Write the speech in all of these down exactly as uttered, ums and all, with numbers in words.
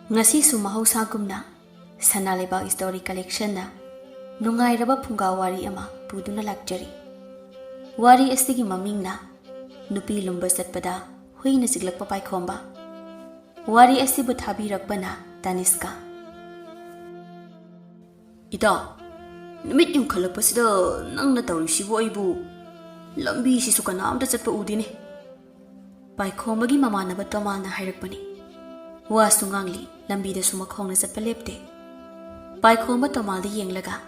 ꯉꯁꯤꯁꯨ ꯃꯍꯧꯁꯥꯒꯨꯝꯅ ꯁꯅꯥ ꯂꯩꯕꯥꯛ ꯁ꯭ꯇꯣꯔꯤ ꯀꯂꯦꯛꯁꯟꯅ ꯅꯨꯡꯉꯥꯏꯔꯕ ꯐꯨꯡꯒꯥ ꯋꯥꯔꯤ ꯑꯃ ꯄꯨꯗꯨꯅ ꯂꯥꯛꯆꯔꯤ꯫ ꯋꯥꯔꯤ ꯑꯁꯤꯒꯤ ꯃꯃꯤꯡꯅ ꯅꯨꯄꯤ ꯂꯨꯝꯕ ꯆꯠꯄꯗ ꯍꯨꯏꯅ ꯆꯤꯛꯂꯛꯄ ꯄꯥꯏꯈꯣꯝꯕ꯫ ꯋꯥꯔꯤ ꯑꯁꯤꯕꯨ ꯊꯥꯕꯤꯔꯛꯄꯅ ꯇꯥꯅꯤꯁꯀꯥ꯫ ꯏꯇꯥ, ꯅꯨꯃꯤꯠ ꯌꯨꯡꯈꯠꯂꯛꯄꯁꯤꯗ ꯅꯪꯅ ꯇꯧꯔꯤꯁꯤꯕꯨ ꯑꯩꯕꯨ? ꯂꯝꯕꯤꯁꯤꯁꯨ ꯀꯅꯥꯝꯇ ꯆꯠꯄ ꯎꯗꯦꯅꯦ꯫ ꯄꯥꯏꯈꯣꯝꯕꯒꯤ ꯃꯃꯥꯟꯅꯕ ꯇꯣꯃꯥꯜꯅ ꯍꯥꯏꯔꯛꯄꯅꯤ꯫ ꯋꯥꯁꯨ ꯉꯥꯡꯂꯤ, ꯂꯝꯕꯤꯗꯁꯨ ꯃꯈꯣꯡꯅ ꯆꯠꯄ ꯂꯦꯞꯇꯦ꯫ ꯄꯥꯏꯈꯣꯝꯕ ꯇꯣꯃꯥꯜꯗ ꯌꯦꯡꯂꯒ,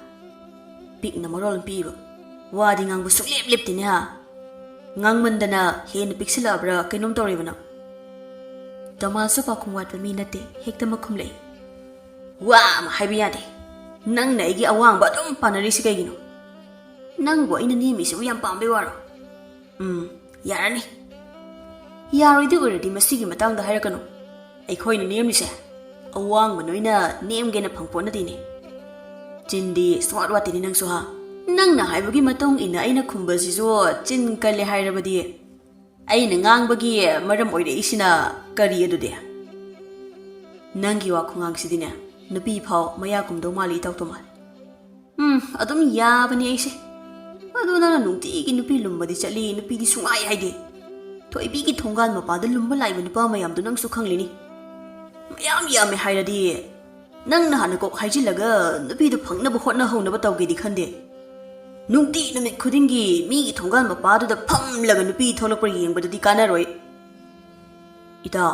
ꯄꯤꯛꯅ ꯃꯔꯣꯜ ꯑꯃ ꯄꯤꯛꯏꯕ, ꯋꯥꯗꯤ ꯉꯥꯡꯕ ꯁꯨꯡꯂꯦꯞ ꯂꯦꯞꯇꯦꯅꯦ ꯍꯥ? ꯉꯥꯡꯃꯟꯗꯅ ꯍꯦꯟꯅ ꯄꯤꯛꯁꯤꯜꯂꯛꯑꯕ꯭ꯔꯥ ꯀꯩꯅꯣꯝ ꯇꯧꯔꯦꯕ ꯅꯪ꯫ ꯇꯣꯃꯥꯜꯁꯨ ꯄꯥꯎꯈꯨꯝ ꯋꯥꯠꯄ ꯃꯤ ꯅꯠꯇꯦ, ꯍꯦꯛꯇ ꯃꯈꯨꯝꯂꯛꯏ꯫ ꯋꯥ ꯑꯃ ꯍꯥꯏꯕ ꯌꯥꯗꯦ꯫ ꯅꯪꯅ ꯑꯩꯒꯤ ꯑꯋꯥꯡꯕ ꯑꯗꯨꯝ ꯄꯥꯟꯅꯔꯤꯁꯤ ꯀꯩꯒꯤꯅꯣ? ꯅꯪꯕꯨ ꯑꯩꯅ ꯅꯦꯝꯃꯤꯁꯤꯕꯨ ꯌꯥꯝ ꯄꯥꯝꯕꯩ ꯋꯥꯔꯣ? ꯎꯝ, ꯌꯥꯔꯅꯤ꯫ ꯌꯥꯔꯣꯏꯗꯤ ꯑꯣꯏꯔꯗꯤ ꯃꯁꯤꯒꯤ ꯃꯇꯥꯡꯗ ꯍꯥꯏꯔꯛꯀꯅꯨ꯫ ꯑꯩꯈꯣꯏꯅ ꯅꯦꯝꯂꯤꯁꯦ ꯑꯋꯥꯡꯕ ꯅꯣꯏꯅ ꯅꯦꯝꯒꯦꯅ ꯐꯪꯄꯣꯠ ꯅꯠꯇꯦꯅꯦ꯫ ꯆꯤꯟꯗꯤ ꯁꯨꯡꯋꯥꯠ ꯋꯥꯠꯇꯦꯅꯦ ꯅꯪꯁꯨ ꯍꯥ? ꯅꯪꯅ ꯍꯥꯏꯕꯒꯤ ꯃꯇꯨꯡ ꯏꯟꯅ ꯑꯩꯅ ꯈꯨꯝꯕꯁꯤꯁꯨ ꯆꯤꯟ ꯀꯜꯂꯦ ꯍꯥꯏꯔꯕꯗꯤ ꯑꯩꯅ ꯉꯥꯡꯕꯒꯤ ꯃꯔꯝ ꯑꯣꯏꯔꯛꯏꯁꯤꯅ ꯀꯔꯤ ꯑꯗꯨꯗꯤ? ꯅꯪꯒꯤ ꯋꯥ ꯈꯨꯉꯥꯡꯁꯤꯗꯤꯅꯦ, ꯅꯨꯄꯤ ꯐꯥꯎ ꯃꯌꯥ ꯀꯨꯝꯗꯧ ꯃꯥꯜꯂꯤ ꯏꯇꯥꯎ ꯇꯣꯃꯥꯜ꯫ ꯎꯝ, ꯑꯗꯨꯝ ꯌꯥꯕꯅꯤ ꯑꯩꯁꯦ꯫ ꯑꯗꯣ ꯅꯪꯅ ꯅꯨꯡꯇꯤꯒꯤ ꯅꯨꯄꯤ ꯂꯨꯝꯕꯗꯤ ꯆꯠꯂꯤ, ꯅꯨꯄꯤꯗꯤ ꯁꯨꯡꯉꯥꯏ ꯍꯥꯏꯗꯦ꯫ ꯊꯣꯏꯕꯤꯒꯤ ꯊꯣꯡꯒꯥꯟ ꯃꯄꯥꯗ ꯂꯨꯝꯕ ꯂꯥꯛꯏꯕ ꯅꯨꯄꯥ ꯃꯌꯥꯝꯗꯣ ꯅꯪꯁꯨ ꯈꯪꯂꯤꯅꯤ꯫ ꯃꯌꯥꯝ ꯌꯥꯝꯃꯦ ꯍꯥꯏꯔꯗꯤ ꯅꯪꯅ ꯍꯥꯟꯅ ꯀꯣꯛ ꯍꯥꯏꯖꯤꯜꯂꯒ ꯅꯨꯄꯤꯗꯣ ꯐꯪꯅꯕ ꯍꯣꯠꯅꯍꯧꯅꯕ ꯇꯧꯒꯦꯗꯤ ꯈꯟꯗꯦ꯫ ꯅꯨꯡꯇꯤ ꯅꯨꯃꯤꯠ ꯈꯨꯗꯤꯡꯒꯤ ꯃꯤꯒꯤ ꯊꯣꯡꯒꯥꯟ ꯃꯄꯥꯗꯨꯗ ꯐꯝꯂꯒ ꯅꯨꯄꯤ ꯊꯣꯛꯂꯛꯄ꯭ꯔꯥ ꯌꯦꯡꯕꯗꯨꯗꯤ ꯀꯥꯟꯅꯔꯣꯏ꯫ ꯏꯇꯥꯎ,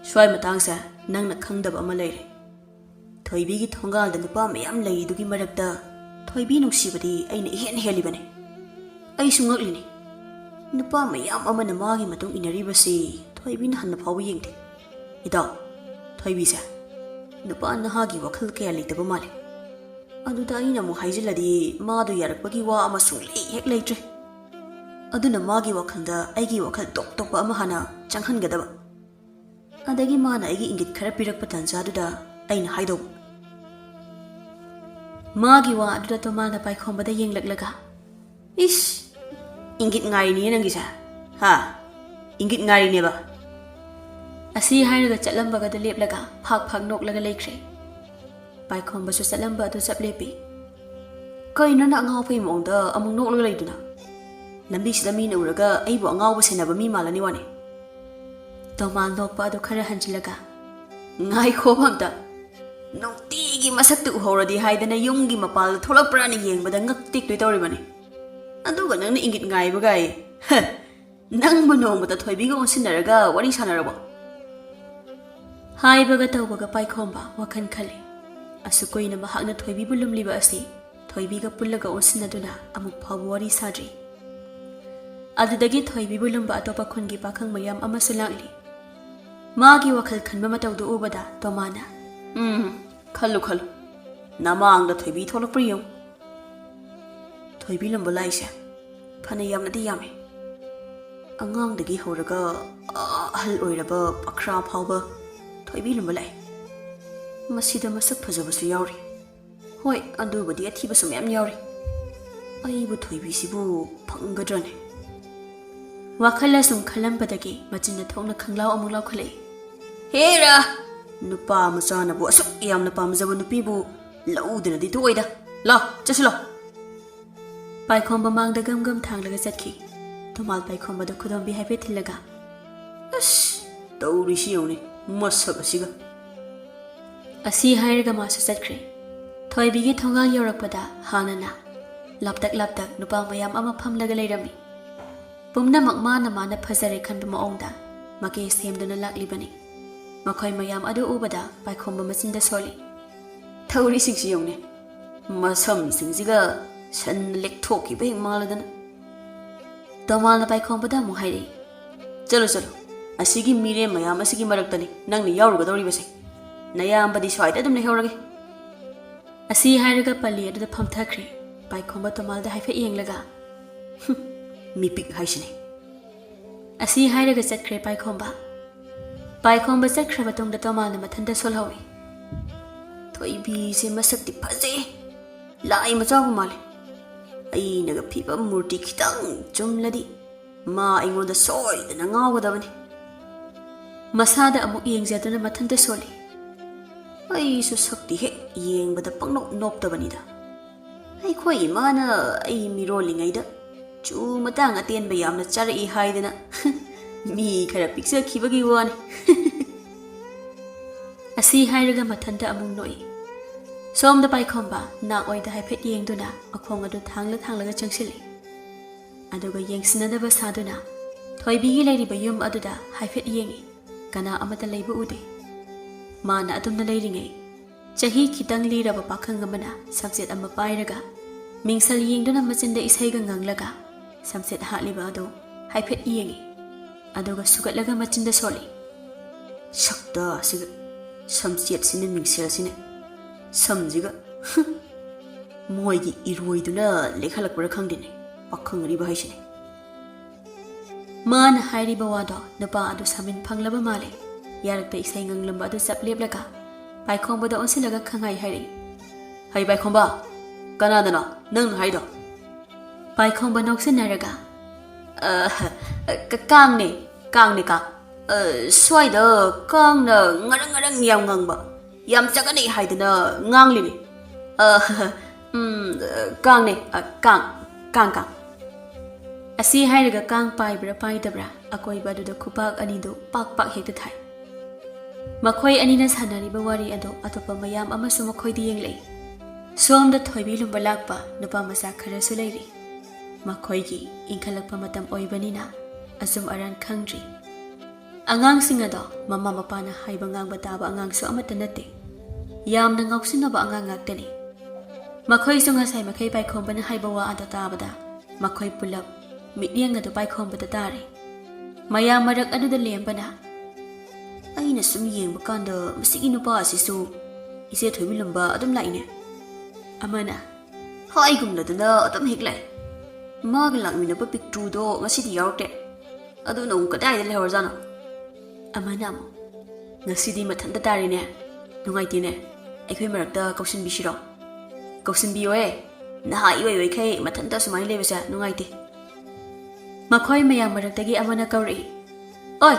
ꯁ꯭ꯋꯥꯏ ꯃꯇꯥꯡꯁꯦ ꯅꯪꯅ ꯈꯪꯗꯕ ꯑꯃ ꯂꯩꯔꯦ꯫ ꯊꯣꯏꯕꯤꯒꯤ ꯊꯣꯡꯒꯥꯜꯗ ꯅꯨꯄꯥ ꯃꯌꯥꯝ ꯂꯩꯔꯤꯗꯨꯒꯤ ꯃꯔꯛꯇ ꯊꯣꯏꯕꯤ ꯅꯨꯡꯁꯤꯕꯗꯤ ꯑꯩꯅ ꯏꯍꯦꯟ ꯍꯦꯜꯂꯤꯕꯅꯤ꯫ ꯑꯩꯁꯨ ꯉꯛꯂꯤꯅꯤ꯫ ꯅꯨꯄꯥ ꯃꯌꯥꯝ ꯑꯃꯅ ꯃꯥꯒꯤ ꯃꯇꯨꯡ ꯏꯟꯅꯔꯤꯕꯁꯤ ꯊꯣꯏꯕꯤꯅ ꯍꯟꯅ ꯐꯥꯎꯕ ꯌꯦꯡꯗꯦ꯫ ꯏꯇꯥꯎ, ꯊꯣꯏꯕꯤꯁꯦ ꯅꯨꯄꯥ ꯅꯍꯥꯒꯤ ꯋꯥꯈꯜ ꯀꯌꯥ ꯂꯩꯇꯕ ꯃꯥꯜꯂꯦ꯫ ꯑꯗꯨꯗ ꯑꯩꯅ ꯑꯃꯨꯛ ꯍꯥꯏꯖꯤꯜꯂꯗꯤ ꯃꯥꯗꯣ ꯌꯥꯔꯛꯄꯒꯤ ꯋꯥ ꯑꯃꯁꯨ ꯂꯩ ꯍꯦꯛ ꯂꯩꯇ꯭ꯔꯦ꯫ ꯑꯗꯨꯅ ꯃꯥꯒꯤ ꯋꯥꯈꯜꯗ ꯑꯩꯒꯤ ꯋꯥꯈꯜ ꯇꯣꯞ ꯇꯣꯞꯄ ꯑꯃ ꯍꯥꯟꯅ ꯆꯪꯍꯟꯒꯗꯕ꯫ ꯑꯗꯒꯤ ꯃꯥꯅ ꯑꯩꯒꯤ ꯏꯪꯒꯤꯠ ꯈꯔ ꯄꯤꯔꯛꯄ ꯇꯥꯟꯖꯥꯗꯨꯗ ꯑꯩꯅ ꯍꯥꯏꯗꯧꯕ꯫ ꯃꯥꯒꯤ ꯋꯥ ꯑꯗꯨꯗ ꯇꯣꯃꯥꯅ ꯄꯥꯏꯈꯣꯝꯕꯗ ꯌꯦꯡꯂꯛꯂꯒ, "ꯏꯁ, ꯏꯪꯒꯤꯠ ꯉꯥꯏꯔꯤꯅꯦ ꯅꯪꯒꯤꯁꯦ, ꯍꯥ? ꯏꯪꯒꯤꯠ ꯉꯥꯏꯔꯤꯅꯦꯕ?" ꯑꯁꯤ ꯍꯥꯏꯔꯒ ꯆꯠꯂꯝꯕꯒꯗꯨ ꯂꯦꯞꯂꯒ ꯐꯥꯛ ꯐꯥꯛ ꯅꯣꯛꯂꯒ ꯂꯩꯈ꯭ꯔꯦ꯫ ꯄꯥꯏꯈꯣꯝꯕꯁꯨ ꯆꯠꯂꯝꯕ ꯑꯗꯨ ꯆꯞ ꯂꯦꯞꯄꯤ꯫ "ꯀꯩꯅꯣ ꯅꯪ ꯑꯉꯥꯎꯕꯒꯤ ꯃꯑꯣꯡꯗ ꯑꯃꯨꯛ ꯅꯣꯛꯂꯒ ꯂꯩꯗꯨꯅ? ꯂꯝꯕꯤꯁꯤꯗ ꯃꯤꯅ ꯎꯔꯒ ꯑꯩꯕꯨ ꯑꯉꯥꯎꯕ ꯁꯦꯟꯅꯕ ꯃꯤ ꯃꯥꯜꯂꯅꯤ ꯋꯥꯅꯤ?" ꯇꯣꯃꯥꯜ ꯅꯣꯛꯄ ꯑꯗꯨ ꯈꯔ ꯍꯟꯖꯤꯜꯂꯒ, "ꯉꯥꯏꯈꯣ ꯑꯝꯇ꯫ ꯅꯨꯡꯇꯤꯒꯤ ꯃꯁꯛꯇꯨ ꯎꯍꯧꯔꯗꯤ ꯍꯥꯏꯗꯅ ꯌꯨꯝꯒꯤ ꯃꯄꯥꯜꯗ ꯊꯣꯛꯂꯛꯄ꯭ꯔꯥꯅ ꯌꯦꯡꯕꯗ ꯉꯛ ꯇꯦꯛꯇꯣꯏ ꯇꯧꯔꯤꯕꯅꯤ꯫ ꯑꯗꯨꯒ ꯅꯪꯅ ꯏꯪꯒꯤꯠ ꯉꯥꯏꯕꯒꯥꯏ꯫ ꯍ! ꯅꯪꯕꯨ ꯅꯣꯡꯃꯇ ꯊꯣꯏꯕꯤꯒ ꯑꯣꯟꯁꯤꯟꯅꯔꯒ ꯋꯥꯔꯤ ꯁꯥꯟꯅꯔꯕꯣ?" ꯍꯥꯏꯕꯒ ꯇꯧꯕꯒ ꯄꯥꯏꯈꯣꯝꯕ ꯋꯥꯈꯜ ꯈꯜꯂꯤ꯫ ꯑꯁꯨꯛ ꯀꯨꯏꯅ ꯃꯍꯥꯛꯅ ꯊꯣꯏꯕꯤꯕꯨ ꯂꯨꯝꯂꯤꯕ ꯑꯁꯤ ꯊꯣꯏꯕꯤꯒ ꯄꯨꯜꯂꯒ ꯑꯣꯟꯁꯤꯟꯅꯗꯨꯅ ꯑꯃꯨꯛ ꯐꯥꯎꯕ ꯋꯥꯔꯤ ꯁꯥꯗ꯭ꯔꯤ꯫ ꯑꯗꯨꯗꯒꯤ ꯊꯣꯏꯕꯤꯕꯨ ꯂꯨꯝꯕ ꯑꯇꯣꯞꯄ ꯈꯨꯟꯒꯤ ꯄꯥꯈꯪ ꯃꯌꯥꯝ ꯑꯃꯁꯨ ꯂꯥꯛꯂꯤ꯫ ꯃꯥꯒꯤ ꯋꯥꯈꯜ ꯈꯟꯕ ꯃꯇꯧꯗꯨ ꯎꯕꯗ ꯇꯣꯃꯥꯅ, "ꯎꯝ, ꯈꯜꯂꯨ ꯈꯜꯂꯨ꯫ ꯅꯃꯥꯡꯗ ꯊꯣꯏꯕꯤ ꯊꯣꯛꯂꯛꯄ꯭ꯔꯥ ꯌꯦꯡꯉꯨ꯫ ꯊꯣꯏꯕꯤ ꯂꯨꯝꯕ ꯂꯥꯛꯏꯁꯦ ꯐꯅ ꯌꯥꯝꯅꯗꯤ ꯌꯥꯝꯃꯤ꯫ ꯑꯉꯥꯡꯗꯒꯤ ꯍꯧꯔꯒ ꯑꯍꯜ ꯑꯣꯏꯔꯕ ꯄꯥꯈ꯭ꯔꯥ ꯐꯥꯎꯕ ꯊꯣꯏꯕꯤ ꯂꯨꯝꯕ ꯂꯥꯛꯏ꯫ ꯃꯁꯤꯗ ꯃꯁꯛ ꯐꯖꯕꯁꯨ ꯌꯥꯎꯔꯤ꯫ ꯍꯣꯏ, ꯑꯗꯨꯕꯨꯗꯤ ꯑꯊꯤꯕꯁꯨ ꯃꯌꯥꯝ ꯌꯥꯎꯔꯤ꯫ ꯑꯩꯕꯨ ꯊꯣꯏꯕꯤꯁꯤꯕꯨ ꯐꯪꯒꯗ꯭ꯔꯅꯦ?" ꯋꯥꯈꯜ ꯑꯁꯨꯝ ꯈꯜꯂꯝꯕꯗꯒꯤ ꯃꯆꯤꯟꯅ ꯊꯣꯛꯅ ꯈꯪꯂꯥꯎ ꯑꯃꯨꯛ ꯂꯥꯎꯈꯠꯂꯛꯏ꯫ "ꯍꯦꯔꯥ! ꯅꯨꯄꯥ ꯃꯆꯥꯅꯕꯨ ꯑꯁꯨꯛ ꯌꯥꯝꯅ ꯄꯥꯝꯖꯕ ꯅꯨꯄꯤꯕꯨ ꯂꯧꯗꯅꯗꯤ ꯊꯣꯛꯑꯣꯏꯗ꯫ ꯂꯥꯎ, ꯆꯠꯁꯤ ꯂꯥꯎ!" ꯄꯥꯏꯈꯣꯝꯕ ꯃꯥꯡꯗ ꯒꯝ ꯒꯝ ꯊꯥꯡꯂꯒ ꯆꯠꯈꯤ꯫ ꯇꯣꯃꯥꯜ ꯄꯥꯏꯈꯣꯝꯕꯗ ꯈꯨꯗꯣꯝꯕꯤ ꯍꯥꯏꯐꯦꯠ ꯊꯤꯜꯂꯒ, "ꯑꯁ, ꯇꯧꯔꯤꯁꯤ ꯌꯦꯡꯉꯨꯅꯦ, ꯃꯁꯛ ꯑꯁꯤꯒ!" ꯑꯁꯤ ꯍꯥꯏꯔꯒ ꯃꯥꯁꯨ ꯆꯠꯈ꯭ꯔꯦ꯫ ꯊꯣꯏꯕꯤꯒꯤ ꯊꯣꯡꯒꯥꯜ ꯌꯧꯔꯛꯄꯗ ꯍꯥꯟꯅꯅ ꯂꯥꯞꯇꯛ ꯂꯥꯞꯇꯛ ꯅꯨꯄꯥ ꯃꯌꯥꯝ ꯑꯃ ꯐꯝꯂꯒ ꯂꯩꯔꯝꯃꯤ꯫ ꯄꯨꯝꯅꯃꯛ ꯃꯥꯅ ꯃꯥꯅ ꯐꯖꯔꯦ ꯈꯟꯕ ꯃꯑꯣꯡꯗ ꯃꯀꯦ ꯁꯦꯝꯗꯨꯅ ꯂꯥꯛꯂꯤꯕꯅꯤ꯫ ꯃꯈꯣꯏ ꯃꯌꯥꯝ ꯑꯗꯨ ꯎꯕꯗ ꯄꯥꯏꯈꯣꯝꯕ ꯃꯆꯤꯟꯗ ꯁꯣꯜꯂꯤ꯫ "ꯇꯧꯔꯤꯁꯤꯡꯁꯤ ꯌꯦꯡꯉꯨꯅꯦ, ꯃꯁꯝꯁꯤꯡꯁꯤꯒ ꯁꯟꯅ ꯂꯦꯛꯊꯣꯛꯈꯤꯕ ꯍꯦꯛ ꯃꯥꯜꯂꯗꯅ!" ꯇꯣꯃꯥꯜꯅ ꯄꯥꯏꯈꯣꯝꯕꯗ ꯑꯃꯨꯛ ꯍꯥꯏꯔꯛꯏ꯫ "ꯆꯠꯂꯣ, ꯆꯠꯂꯣ, ꯑꯁꯤꯒꯤ ꯃꯤꯔꯦꯝ ꯃꯌꯥꯝ ꯑꯁꯤꯒꯤ ꯃꯔꯛꯇꯅꯤ ꯅꯪꯅ ꯌꯥꯎꯔꯨꯒꯗꯧꯔꯤꯕꯁꯦ꯫ ꯅꯌꯥꯝꯕꯗꯤ ꯁ꯭ꯋꯥꯏꯗ ꯑꯗꯨꯝ ꯂꯩꯍꯧꯔꯒꯦ꯫" ꯑꯁꯤ ꯍꯥꯏꯔꯒ ꯄꯜꯂꯤ ꯑꯗꯨꯗ ꯐꯝꯊꯈ꯭ꯔꯦ꯫ ꯄꯥꯏꯈꯣꯝꯕ ꯇꯣꯃꯥꯜꯗ ꯍꯥꯏꯐꯦꯠ ꯌꯦꯡꯂꯒ, "ꯍꯨꯝ, ꯃꯤꯄꯤꯛ ꯍꯥꯏꯁꯤꯅꯤ꯫" ꯑꯁꯤ ꯍꯥꯏꯔꯒ ꯆꯠꯈ꯭ꯔꯦ ꯄꯥꯏꯈꯣꯝꯕ꯫ ꯄꯥꯏꯈꯣꯝꯕ ꯆꯠꯈ꯭ꯔ ꯃꯇꯨꯡꯗ ꯇꯣꯃꯥꯜꯅ ꯃꯊꯟꯇ ꯁꯣꯜꯍꯧꯏ꯫ "ꯊꯣꯏꯕꯤꯁꯦ ꯃꯁꯛꯇꯤ ꯐꯖꯩ, ꯂꯥꯏ ꯃꯆꯥꯕꯨ ꯃꯥꯜꯂꯤ꯫ ꯑꯩꯅꯒ ꯐꯤꯕꯝ ꯃꯨꯔꯇꯤ ꯈꯤꯇꯪ ꯆꯨꯝꯂꯗꯤ ꯃꯥ ꯑꯩꯉꯣꯟꯗ ꯁꯣꯏꯗꯅ ꯉꯥꯎꯒꯗꯕꯅꯤ꯫" ꯃꯁꯥꯗ ꯑꯃꯨꯛ ꯌꯦꯡꯖꯗꯨꯅ ꯃꯊꯟꯇ ꯁꯣꯜꯂꯤ꯫ ꯑꯩꯁꯨ ꯁꯛꯇꯤ ꯍꯦꯛ ꯌꯦꯡꯕꯗ ꯄꯪꯅꯣꯞ ꯅꯣꯞꯇꯕꯅꯤꯗ꯫ ꯑꯩꯈꯣꯏ ꯏꯃꯥꯅ ꯑꯩ ꯃꯤꯔꯣꯜꯂꯤꯉꯩꯗ ꯆꯨ ꯃꯇꯥꯡ ꯑꯇꯦꯟꯕ ꯌꯥꯝꯅ ꯆꯥꯔꯛꯏ ꯍꯥꯏꯗꯅ ꯃꯤ ꯈꯔ ꯄꯤꯛꯆꯈꯤꯕꯒꯤ ꯋꯥꯅꯤ꯫ ꯑꯁꯤ ꯍꯥꯏꯔꯒ ꯃꯊꯟꯇ ꯑꯃꯨꯛ ꯅꯣꯛꯏ꯫ ꯁꯣꯝꯗ ꯄꯥꯏꯈꯣꯝꯕ ꯅꯥꯛ ꯑꯣꯏꯗ ꯍꯥꯏꯐꯦꯠ ꯌꯦꯡꯗꯨꯅ ꯃꯈꯣꯡ ꯑꯗꯨ ꯊꯥꯡꯂ ꯊꯥꯡꯂꯒ ꯆꯪꯁꯤꯜꯂꯤ꯫ ꯑꯗꯨꯒ ꯌꯦꯡꯁꯤꯟꯅꯗꯕ ꯁꯥꯗꯨꯅ ꯊꯣꯏꯕꯤꯒꯤ ꯂꯩꯔꯤꯕ ꯌꯨꯝ ꯑꯗꯨꯗ ꯍꯥꯏꯐꯦꯠ ꯌꯦꯡꯏ꯫ ꯀꯅꯥ ꯑꯃꯠꯇ ꯂꯩꯕ ꯎꯗꯦ꯫ ꯃꯥꯅ ꯑꯗꯨꯝꯅ ꯂꯩꯔꯤꯉꯩ, ꯆꯍꯤ ꯈꯤꯇꯪ ꯂꯤꯔꯕ ꯄꯥꯈꯪ ꯑꯃꯅ ꯁꯝꯆꯦꯠ ꯑꯃ ꯄꯥꯏꯔꯒ, ꯃꯤꯡꯁꯦꯜ ꯌꯦꯡꯗꯨꯅ ꯃꯆꯤꯟꯗ ꯏꯁꯩꯒ ꯉꯪꯂꯒ, ꯁꯝꯆꯦꯠ ꯍꯥꯠꯂꯤꯕ ꯑꯗꯨ ꯍꯥꯏꯐꯦꯠ ꯌꯦꯡꯏ꯫ ꯑꯗꯨꯒ ꯁꯨꯒꯠꯂꯒ ꯃꯆꯤꯟꯗ ꯁꯣꯜꯂꯤ꯫ "ꯁꯛꯇ ꯑꯁꯤꯒ, ꯁꯝꯆꯦꯠꯁꯤꯅ ꯃꯤꯡꯁꯦꯜꯁꯤꯅ, ꯁꯝꯁꯤꯒ, ꯃꯣꯏꯒꯤ ꯏꯔꯣꯏꯗꯨꯅ ꯂꯦꯛꯍꯜꯂꯛꯄ꯭ꯔꯥ ꯈꯪꯗꯦꯅꯦ, ꯄꯥꯈꯪ ꯑꯔꯤꯕ ꯍꯥꯏꯁꯤꯅꯦ"꯫ ꯃꯥꯅ ꯍꯥꯏꯔꯤꯕ ꯋꯥꯗꯣ ꯅꯨꯄꯥ ꯑꯗꯨ ꯁꯥꯃꯤꯟ ꯐꯪꯂꯕ ꯃꯥꯜꯂꯦ꯫ ꯌꯥꯔꯛꯇ ꯏꯁꯩ ꯉꯪꯂꯝꯕ ꯑꯗꯨ ꯆꯞ ꯂꯦꯞꯂꯒ ꯄꯥꯏꯈꯣꯝꯕꯗ ꯑꯣꯟꯁꯤꯜꯂꯒ ꯈꯪꯍꯥꯏ ꯍꯥꯏꯔꯛꯏ꯫ "ꯍꯩ ꯄꯥꯏꯈꯣꯝꯕ, ꯀꯅꯥꯗꯅꯣ ꯅꯪꯅ ꯍꯥꯏꯗꯣ?" ꯄꯥꯏꯈꯣꯝꯕ ꯅꯣꯛꯁꯤꯟꯅꯔꯒ, "ꯑ, ꯀ-, ꯀꯥꯡꯅꯦ, ꯀꯥꯡꯅꯦ, ꯀꯥꯡ꯫ ꯑ, ꯁ꯭ꯋꯥꯏꯗ ꯀꯥꯡꯅ ꯉꯔꯪ ꯉꯔꯪ ꯌꯥꯝ ꯉꯪꯕ, ꯌꯥꯝ ꯆꯒꯠꯅꯩ ꯍꯥꯏꯗꯅ ꯉꯥꯡꯂꯤꯅꯦ꯫ ꯑ, ꯎꯝ, ꯀꯥꯡꯅꯦ, ꯑ, ꯀꯥꯡ, ꯀꯥꯡ, ꯀꯥꯡ"꯫ ꯑꯁꯤ ꯍꯥꯏꯔꯒ ꯀꯥꯡ ꯄꯥꯏꯕ꯭ꯔꯥ ꯄꯥꯏꯗꯕ꯭ꯔꯥ ꯑꯀꯣꯏꯕ ꯑꯗꯨꯗ ꯈꯨꯄꯥꯛ ꯑꯅꯤꯗꯨ ꯄꯥꯛ ꯄꯥꯛ ꯍꯦꯛꯇ ꯊꯥꯏ꯫ ꯃꯈꯣꯏ ꯑꯅꯤꯅ ꯁꯥꯟꯅꯔꯤꯕ ꯋꯥꯔꯤ ꯑꯗꯨ ꯑꯇꯣꯞꯄ ꯃꯌꯥꯝ ꯑꯃꯁꯨ ꯃꯈꯣꯏꯗ ꯌꯦꯡꯂꯛꯏ꯫ ꯁꯣꯝꯗ ꯊꯣꯏꯕꯤ ꯂꯨꯝꯕ ꯂꯥꯛꯄ ꯅꯨꯄꯥ ꯃꯆꯥ ꯈꯔꯁꯨ ꯂꯩꯔꯤ꯫ ꯃꯈꯣꯏꯒꯤ ꯏꯟꯈꯠꯂꯛꯄ ꯃꯇꯝ ꯑꯣꯏꯕꯅꯤꯅ ꯑꯆꯨꯝ ꯑꯔꯥꯟ ꯈꯪꯗ꯭ꯔꯤ꯫ ꯑꯉꯥꯡꯁꯤꯡ ꯑꯗꯣ ꯃꯃꯥ ꯃꯄꯥꯅ ꯍꯥꯏꯕ ꯉꯥꯡꯕ ꯇꯥꯕ ꯑꯉꯥꯡꯁꯨ ꯑꯃꯠꯇ ꯅꯠꯇꯦ꯫ ꯌꯥꯝꯅ ꯉꯥꯎꯁꯤꯟꯅꯕ ꯑꯉꯥꯡ ꯉꯥꯛꯇꯅꯤ꯫ ꯃꯈꯣꯏꯁꯨ ꯉꯁꯥꯏ ꯃꯈꯩ ꯄꯥꯏꯈꯣꯝꯕꯅ ꯍꯥꯏꯕ ꯋꯥ ꯑꯗꯣ ꯇꯥꯕꯗ ꯃꯈꯣꯏ ꯄꯨꯂꯞ ꯃꯤꯠꯌꯦꯡ ꯑꯗꯨ ꯄꯥꯏꯈꯣꯝꯕꯗ ꯇꯥꯔꯦ꯫ ꯃꯌꯥꯝ ꯃꯔꯛ ꯑꯗꯨꯗ ꯂꯦꯝꯕꯅ, "ꯑꯩꯅ ꯁꯨꯝ ꯌꯦꯡꯕ ꯀꯥꯟꯗ ꯃꯁꯤꯒꯤ ꯅꯨꯄꯥ ꯑꯁꯤꯁꯨ ꯏꯆꯦ ꯊꯣꯏꯕꯤ ꯂꯨꯝꯕ ꯑꯗꯨꯝ ꯂꯥꯛꯏꯅꯦ"꯫ ꯑꯃꯅ, "ꯍꯥꯏꯒꯨꯝꯅꯗꯅ ꯑꯗꯨꯝ ꯍꯦꯛ ꯂꯥꯛꯏ꯫ ꯃꯥꯒ ꯂꯥꯛꯃꯤꯟꯅꯕ ꯄꯤꯛꯇ꯭ꯔꯨꯗꯣ ꯉꯁꯤꯗꯤ ꯌꯥꯎꯔꯛꯇꯦ꯫ ꯑꯗꯨꯅ ꯑꯃꯨꯛ ꯀꯗꯥꯏꯗ ꯂꯩꯍꯧꯔꯖꯥꯠꯅꯣ?" ꯑꯃꯅ ꯑꯃꯨꯛ, "ꯉꯁꯤꯗꯤ ꯃꯊꯟꯇ ꯇꯥꯔꯦꯅꯦ꯫ ꯅꯨꯡꯉꯥꯏꯇꯦꯅꯦ꯫ ꯑꯩꯈꯣꯏ ꯃꯔꯛꯇ ꯀꯧꯁꯤꯟꯕꯤꯁꯤꯔꯣ?" "ꯀꯧꯁꯤꯟꯕꯤꯌꯣꯍꯦ꯫ ꯅꯍꯥ ꯏꯑꯣꯏ ꯑꯣꯏꯈꯩ ꯃꯊꯟꯇ ꯑꯁꯨꯃꯥꯏꯅ ꯂꯩꯕꯁꯦ ꯅꯨꯡꯉꯥꯏꯇꯦ"꯫ ꯃꯈꯣꯏ ꯃꯌꯥꯝ ꯃꯔꯛꯇꯒꯤ ꯑꯃꯅ ꯀꯧꯔꯛꯏ, "ꯑꯣꯏ,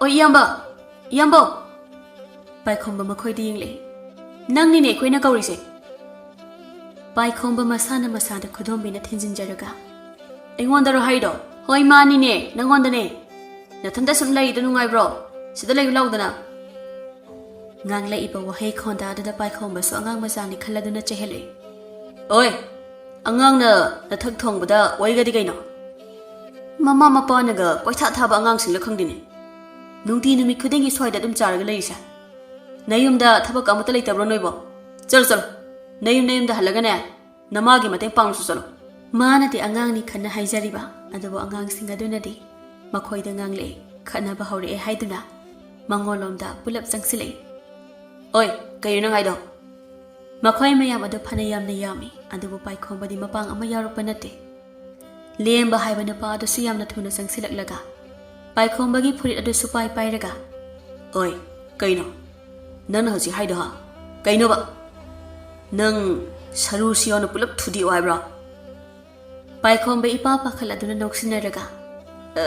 "ꯑꯣ, ꯏꯌꯥꯝꯕ! ꯏꯌꯥꯝꯕ!" ꯄꯥꯏꯈꯣꯝꯕ ꯃꯈꯣꯏꯗ ꯌꯦꯡꯂꯛꯏ꯫ "ꯅꯪꯅꯤꯅꯦ ꯑꯩꯈꯣꯏꯅ ꯀꯧꯔꯤꯁꯦ!" ꯄꯥꯏꯈꯣꯝꯕ ꯃꯁꯥꯅ ꯃꯁꯥꯗ ꯈꯨꯗꯣꯝꯕꯤꯅ ꯊꯤꯟꯖꯤꯟꯖꯔꯒ, "ꯑꯩꯉꯣꯟꯗꯔꯣ ꯍꯥꯏꯗꯣ?" "ꯍꯣꯏ, ꯃꯥꯅꯤꯅꯦ, ꯅꯪꯉꯣꯟꯗꯅꯦ꯫ ꯅꯊꯟꯇ ꯁꯨꯝ ꯂꯩꯗꯣ ꯅꯨꯡꯉꯥꯏꯕ꯭ꯔꯣ? ꯁꯤꯗ ꯂꯩꯌꯨ ꯂꯥꯎꯗꯅ!" ꯉꯥꯡꯂꯛꯏꯕ ꯋꯥꯍꯩ ꯈꯣꯟꯗꯥꯗꯨꯗ ꯄꯥꯏꯈꯣꯝꯕꯁꯨ ꯑꯉꯥꯡ ꯃꯆꯥꯅꯤ ꯈꯜꯂꯗꯨꯅ ꯆꯦꯜꯍꯜꯂꯛꯏ꯫ "ꯑꯣꯏ, ꯑꯉꯥꯡꯅ ꯅꯊꯛ ꯊꯣꯡꯕꯗ ꯑꯣꯏꯒꯗꯤ ꯀꯩꯅꯣ? ꯃꯃꯥ ꯃꯄꯥꯅꯒ ꯀꯣꯏꯊꯥ ꯊꯥꯕ ꯑꯉꯥꯡꯁꯤꯡꯂ ꯈꯪꯗꯦꯅꯦ꯫ ꯅꯨꯡꯇꯤ ꯅꯨꯃꯤꯠ ꯈꯨꯗꯤꯡꯒꯤ ꯁ꯭ꯋꯥꯏꯗ ꯑꯗꯨꯝ ꯆꯥꯔꯒ ꯂꯩꯔꯤꯁꯦ꯫ ꯅꯌꯨꯝꯗ ꯊꯕꯛ ꯑꯃꯠꯇ ꯂꯩꯇꯕ꯭ꯔꯣ ꯅꯣꯏꯕꯣ? ꯆꯠꯂꯣ, ꯆꯠꯂꯣ꯫ ꯅꯌꯨꯝ, ꯅꯌꯨꯝꯗ ꯍꯜꯂꯒꯅꯦ, ꯅꯃꯥꯒꯤ ꯃꯇꯦꯡ ꯄꯥꯡꯂꯨꯁꯨ ꯆꯠꯂꯣ꯫" ꯃꯥꯅꯗꯤ ꯑꯉꯥꯡꯅꯤ ꯈꯟꯅ ꯍꯥꯏꯖꯔꯤꯕ, ꯑꯗꯨꯕꯨ ꯑꯉꯥꯡꯁꯤꯡ ꯑꯗꯨꯅꯗꯤ ꯃꯈꯣꯏꯗ ꯉꯥꯡꯂꯛꯏ, ꯈꯠꯅꯕ ꯍꯧꯔꯛꯑꯦ ꯍꯥꯏꯗꯨꯅ ꯃꯉꯣꯟꯂꯣꯝꯗ ꯄꯨꯂꯞ ꯆꯪꯁꯤꯜꯂꯛꯏ꯫ "ꯑꯣꯏ, ꯀꯩꯅꯣ ꯅꯪ ꯍꯥꯏꯗꯣ?" ꯃꯈꯣꯏ ꯃꯌꯥꯝ ꯑꯗꯨ ꯐꯅ ꯌꯥꯝꯅ ꯌꯥꯝꯃꯤ, ꯑꯗꯨꯕꯨ ꯄꯥꯏꯈꯣꯝꯕꯗꯤ ꯃꯄꯥꯡ ꯑꯃ ꯌꯥꯎꯔꯛꯄ ꯅꯠꯇꯦ꯫ ꯂꯦꯝꯕ ꯍꯥꯏꯕ ꯅꯨꯄꯥ ꯑꯗꯨꯁꯨ ꯌꯥꯝꯅ ꯊꯨꯅ ꯆꯪꯁꯤꯜꯂꯛꯂꯒ ꯄꯥꯏꯈꯣꯝꯕꯒꯤ ꯐꯨꯔꯤꯠ ꯑꯗꯨ ꯁꯨꯄꯥꯏ ꯄꯥꯏꯔꯒ, "ꯑꯣꯏ, ꯀꯩꯅꯣ ꯅꯪꯅ ꯍꯧꯖꯤꯛ ꯍꯥꯏꯗꯣ, ꯍꯥ? ꯀꯩꯅꯣꯕ? ꯅꯪ ꯁꯔꯨ ꯁꯤꯌꯥꯎꯅ ꯄꯨꯂꯞ ꯊꯨꯗꯦꯛꯑꯣ ꯍꯥꯏꯕ꯭ꯔꯣ?" ꯄꯥꯏꯈꯣꯝꯕ ꯏꯄꯥ ꯄꯥꯈꯠꯂꯗꯨꯅ ꯅꯣꯛꯁꯤꯟꯅꯔꯒ, "ꯑ,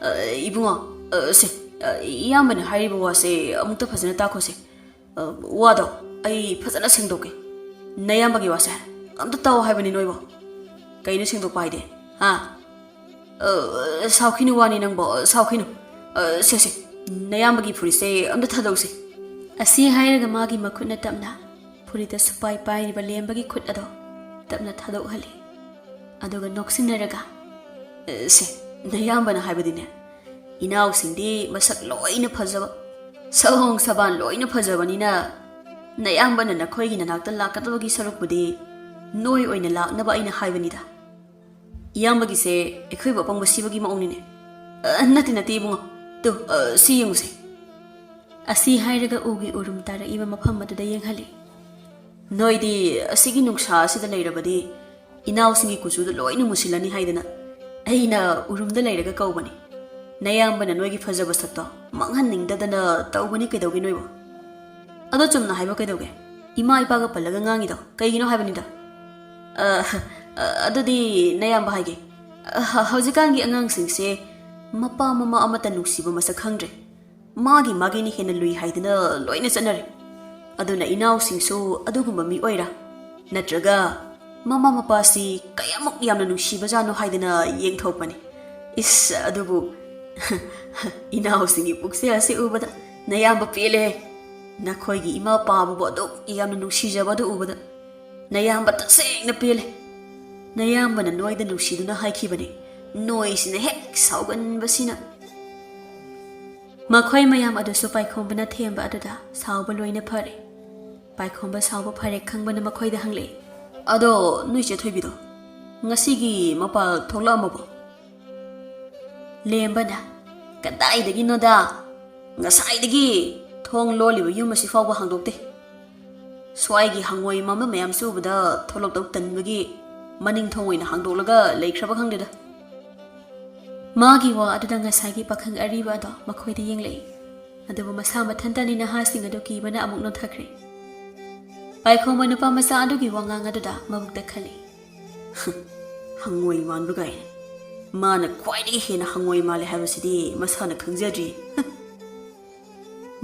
ꯑ, ꯏꯕꯨꯡꯉꯣ, ꯑ, ꯁꯦ, ꯑ, ꯏꯌꯥꯝꯕꯅ ꯍꯥꯏꯔꯤꯕ ꯋꯥꯁꯦ ꯑꯃꯨꯛꯇ ꯐꯖꯅ ꯇꯥꯈꯣꯁꯦ꯫ ꯑ, ꯋꯥꯗꯣ ꯑꯩ ꯐꯖꯅ ꯁꯦꯡꯗꯣꯛꯀꯦ꯫ ꯅꯌꯥꯝꯕꯒꯤ ꯋꯥꯁꯦ ꯑꯝꯇ ꯇꯥꯎ ꯍꯥꯏꯕꯅꯤ ꯅꯣꯏꯕꯣ꯫ ꯀꯩꯅꯣ ꯁꯦꯡꯗꯣꯛꯄ ꯍꯥꯏꯗꯤ? ꯍꯥ? ꯑ, ꯁꯥꯎꯈꯤꯅꯨ ꯋꯥꯅꯤ ꯅꯪꯕꯣ, ꯁꯥꯎꯈꯤꯅꯨ꯫ ꯑ, ꯁꯦ, ꯁꯦ, ꯅꯌꯥꯝꯕꯒꯤ ꯐꯨꯔꯤꯠꯁꯦ ꯑꯝꯇ ꯊꯥꯗꯣꯛꯁꯦ꯫" ꯑꯁꯤ ꯍꯥꯏꯔꯒ ꯃꯥꯒꯤ ꯃꯈꯨꯠꯅ ꯇꯞꯅ ꯐꯨꯔꯤꯠꯇ ꯁꯨꯄꯥꯏ ꯄꯥꯏꯔꯤꯕ ꯂꯦꯝꯕꯒꯤ ꯈꯨꯠ ꯑꯗꯣ ꯇꯞꯅ ꯊꯥꯗꯣꯛꯍꯜꯂꯤ꯫ ꯑꯗꯨꯒ ꯅꯣꯛꯁꯤꯟꯅꯔꯒ, "ꯑ, ꯁꯦ, ꯅꯌꯥꯝꯕꯅ ꯍꯥꯏꯕꯗꯤꯅꯦ, ꯏꯅꯥꯎꯁꯤꯡꯗꯤ ꯃꯁꯛ ꯂꯣꯏꯅ ꯐꯖꯕ, ꯁꯑꯣꯡ ꯁꯕꯥꯟ ꯂꯣꯏꯅ ꯐꯖꯕꯅꯤꯅ, ꯅꯌꯥꯝꯕꯅ ꯅꯈꯣꯏꯒꯤ ꯅꯅꯥꯛꯇ ꯂꯥꯛꯀꯗꯕꯒꯤ ꯁꯔꯨꯛꯄꯨꯗꯤ ꯅꯣꯏ ꯑꯣꯏꯅ ꯂꯥꯛꯅꯕ ꯑꯩꯅ ꯍꯥꯏꯕꯅꯤꯗ꯫ ꯏꯌꯥꯝꯕꯒꯤꯁꯦ ꯑꯩꯈꯣꯏꯕꯨ ꯑꯄꯪꯕ ꯁꯤꯕꯒꯤ ꯃꯑꯣꯡꯅꯤꯅꯦ꯫" "ꯑ, ꯅꯠꯇꯦ, ꯅꯠꯇꯦ, ꯏꯕꯨꯡꯉꯣ꯫ ꯇꯨ, ꯑ, ꯁꯤ ꯌꯦꯡꯉꯨꯁꯦ꯫" ꯑꯁꯤ ꯍꯥꯏꯔꯒ ꯎꯒꯤ ꯎꯔꯨꯝ ꯇꯥꯔꯛꯏꯕ ꯃꯐꯝ ꯑꯗꯨꯗ ꯌꯦꯡꯍꯜꯂꯤ꯫ "ꯅꯣꯏꯗꯤ ꯑꯁꯤꯒꯤ ꯅꯨꯡꯁꯥ ꯑꯁꯤꯗ ꯂꯩꯔꯕꯗꯤ ꯏꯅꯥꯎꯁꯤꯡꯒꯤ ꯀꯨꯆꯨꯗ ꯂꯣꯏꯅ ꯃꯨꯁꯤꯜꯂꯅꯤ ꯍꯥꯏꯗꯅ ꯑꯩꯅ ꯎꯔꯨꯝꯗ ꯂꯩꯔꯒ ꯀꯧꯕꯅꯤ꯫ ꯅꯌꯥꯝꯕꯅ ꯅꯣꯏꯒꯤ ꯐꯖꯕ ꯁꯛꯇꯣ ꯃꯥꯡꯍꯟꯅꯤꯡꯗꯗꯅ ꯇꯧꯕꯅꯤ꯫ ꯀꯩꯗꯧꯒꯦ ꯅꯣꯏꯕꯣ? ꯑꯗꯣ ꯆꯨꯝꯅ ꯍꯥꯏꯕ ꯀꯩꯗꯧꯒꯦ? ꯏꯃꯥ ꯏꯄꯥꯒ ꯄꯜꯂꯒ ꯉꯥꯡꯉꯤꯗꯣ ꯀꯩꯒꯤꯅꯣ ꯍꯥꯏꯕꯅꯤꯗ꯫" "ꯑ, ꯑ, ꯑꯗꯨꯗꯤ ꯅꯌꯥꯝꯕ ꯍꯥꯏꯒꯦ꯫ ꯑ, ꯍ-, ꯍꯧꯖꯤꯛꯀꯥꯟꯒꯤ ꯑꯉꯥꯡꯁꯤꯡꯁꯦ ꯃꯄꯥ ꯃꯃꯥ ꯑꯃꯠꯇ ꯅꯨꯡꯁꯤꯕ ꯃꯁꯛ ꯈꯪꯗ꯭ꯔꯦ꯫ ꯃꯥꯒꯤ ꯃꯥꯒꯤꯅ ꯍꯦꯟꯅ ꯂꯨꯏ ꯍꯥꯏꯗꯅ ꯂꯣꯏꯅ ꯆꯠꯅꯔꯦ꯫ ꯑꯗꯨꯅ ꯏꯅꯥꯎꯁꯤꯡꯁꯨ ꯑꯗꯨꯒꯨꯝꯕ ꯃꯤ ꯑꯣꯏꯔꯥ? ꯅꯠꯇ꯭ꯔꯒ ꯃꯃꯥ ꯃꯄꯥꯁꯤ ꯀꯌꯥꯃꯨꯛ ꯌꯥꯝꯅ ꯅꯨꯡꯁꯤꯕꯖꯥꯠꯅꯣ ꯍꯥꯏꯗꯅ ꯌꯦꯡꯊꯣꯛꯄꯅꯤ꯫ ꯏꯁ, ꯑꯗꯨꯕꯨ ꯏꯅꯥꯎꯁꯤꯡꯒꯤ ꯄꯨꯛꯆꯦꯜ ꯑꯁꯤ ꯎꯕꯗ ꯅꯌꯥꯝꯕ ꯄꯦꯜꯂꯦ꯫ ꯅꯈꯣꯏꯒꯤ ꯏꯃꯥ ꯄꯥꯕꯕꯨ ꯑꯗꯨꯛ ꯌꯥꯝꯅ ꯅꯨꯡꯁꯤꯖꯕ ꯑꯗꯨ ꯎꯕꯗ ꯅꯌꯥꯝꯕ ꯇꯁꯦꯡꯅ ꯄꯦꯜꯂꯦ꯫ ꯅꯌꯥꯝꯕꯅ ꯅꯣꯏꯗ ꯅꯨꯡꯁꯤꯗꯨꯅ ꯍꯥꯏꯈꯤꯕꯅꯤ, ꯅꯣꯏꯁꯤꯅ ꯍꯦꯛ ꯁꯥꯎꯒꯟꯕꯁꯤꯅ꯫ ꯃꯈꯣꯏ ꯃꯌꯥꯝ ꯑꯗꯨꯁꯨ ꯄꯥꯏꯈꯣꯝꯕꯅ ꯊꯦꯝꯕ ꯑꯗꯨꯗ ꯁꯥꯎꯕ ꯂꯣꯏꯅ ꯐꯔꯦ꯫ ꯄꯥꯏꯈꯣꯝꯕ ꯁꯥꯎꯕ ꯐꯔꯦ ꯈꯪꯕꯅ ꯃꯈꯣꯏꯗ ꯍꯪꯂꯛꯏ, "ꯑꯗꯣ ꯅꯣꯏ ꯆꯦ ꯊꯣꯏꯕꯤꯗꯣ ꯉꯁꯤꯒꯤ ꯃꯄꯥꯜ ꯊꯣꯛꯂꯛꯑꯝꯃꯕꯣ?" ꯂꯦꯝꯕꯅ, "ꯀꯗꯥꯏꯗꯒꯤꯅꯣꯗ? ꯉꯁꯥꯏꯗꯒꯤ ꯊꯣꯡ ꯂꯣꯜꯂꯤꯕ ꯌꯨꯝ ꯑꯁꯤ ꯐꯥꯎꯕ ꯍꯥꯡꯗꯣꯛꯇꯦ꯫ ꯁ꯭ꯋꯥꯏꯒꯤ ꯍꯪꯉꯣꯏ ꯃꯥꯟꯕ ꯃꯌꯥꯝꯁꯨ ꯎꯕꯗ ꯊꯣꯛꯂꯛꯇꯧ ꯇꯟꯕꯒꯤ ꯃꯅꯤꯡ ꯊꯣꯡ ꯑꯣꯏꯅ ꯍꯥꯡꯗꯣꯛꯂꯒ ꯂꯩꯈ꯭ꯔꯕ ꯈꯪꯗꯦꯗ꯫" ꯃꯥꯒꯤ ꯋꯥ ꯑꯗꯨꯗ ꯉꯁꯥꯏꯒꯤ ꯄꯥꯈꯪ ꯑꯔꯤꯕ ꯑꯗꯣ ꯃꯈꯣꯏꯗ ꯌꯦꯡꯂꯛꯏ꯫ ꯑꯗꯨꯕꯨ ꯃꯁꯥ ꯃꯊꯟꯇꯅꯤ ꯅꯍꯥꯁꯤꯡ ꯑꯗꯨ ꯀꯤꯕꯅ ꯑꯃꯨꯛ ꯅꯣꯟꯊꯈ꯭ꯔꯦ꯫ ꯄꯥꯏꯈꯣꯝꯕ ꯅꯨꯄꯥ ꯃꯆꯥ ꯑꯗꯨꯒꯤ ꯋꯥꯉꯥꯡ ꯑꯗꯨꯗ ꯃꯕꯨꯛꯇ ꯈꯜꯂꯤ, "ꯍꯪꯉꯣꯏ ꯃꯥꯟꯕ ꯀꯥꯏꯅ꯫ ꯃꯥꯅ ꯈ꯭ꯋꯥꯏꯗꯒꯤ ꯍꯦꯟꯅ ꯍꯪꯉꯣꯏ ꯃꯥꯜꯂꯦ ꯍꯥꯏꯕꯁꯤꯗꯤ ꯃꯁꯥꯅ ꯈꯪꯖꯗ꯭ꯔꯤ꯫"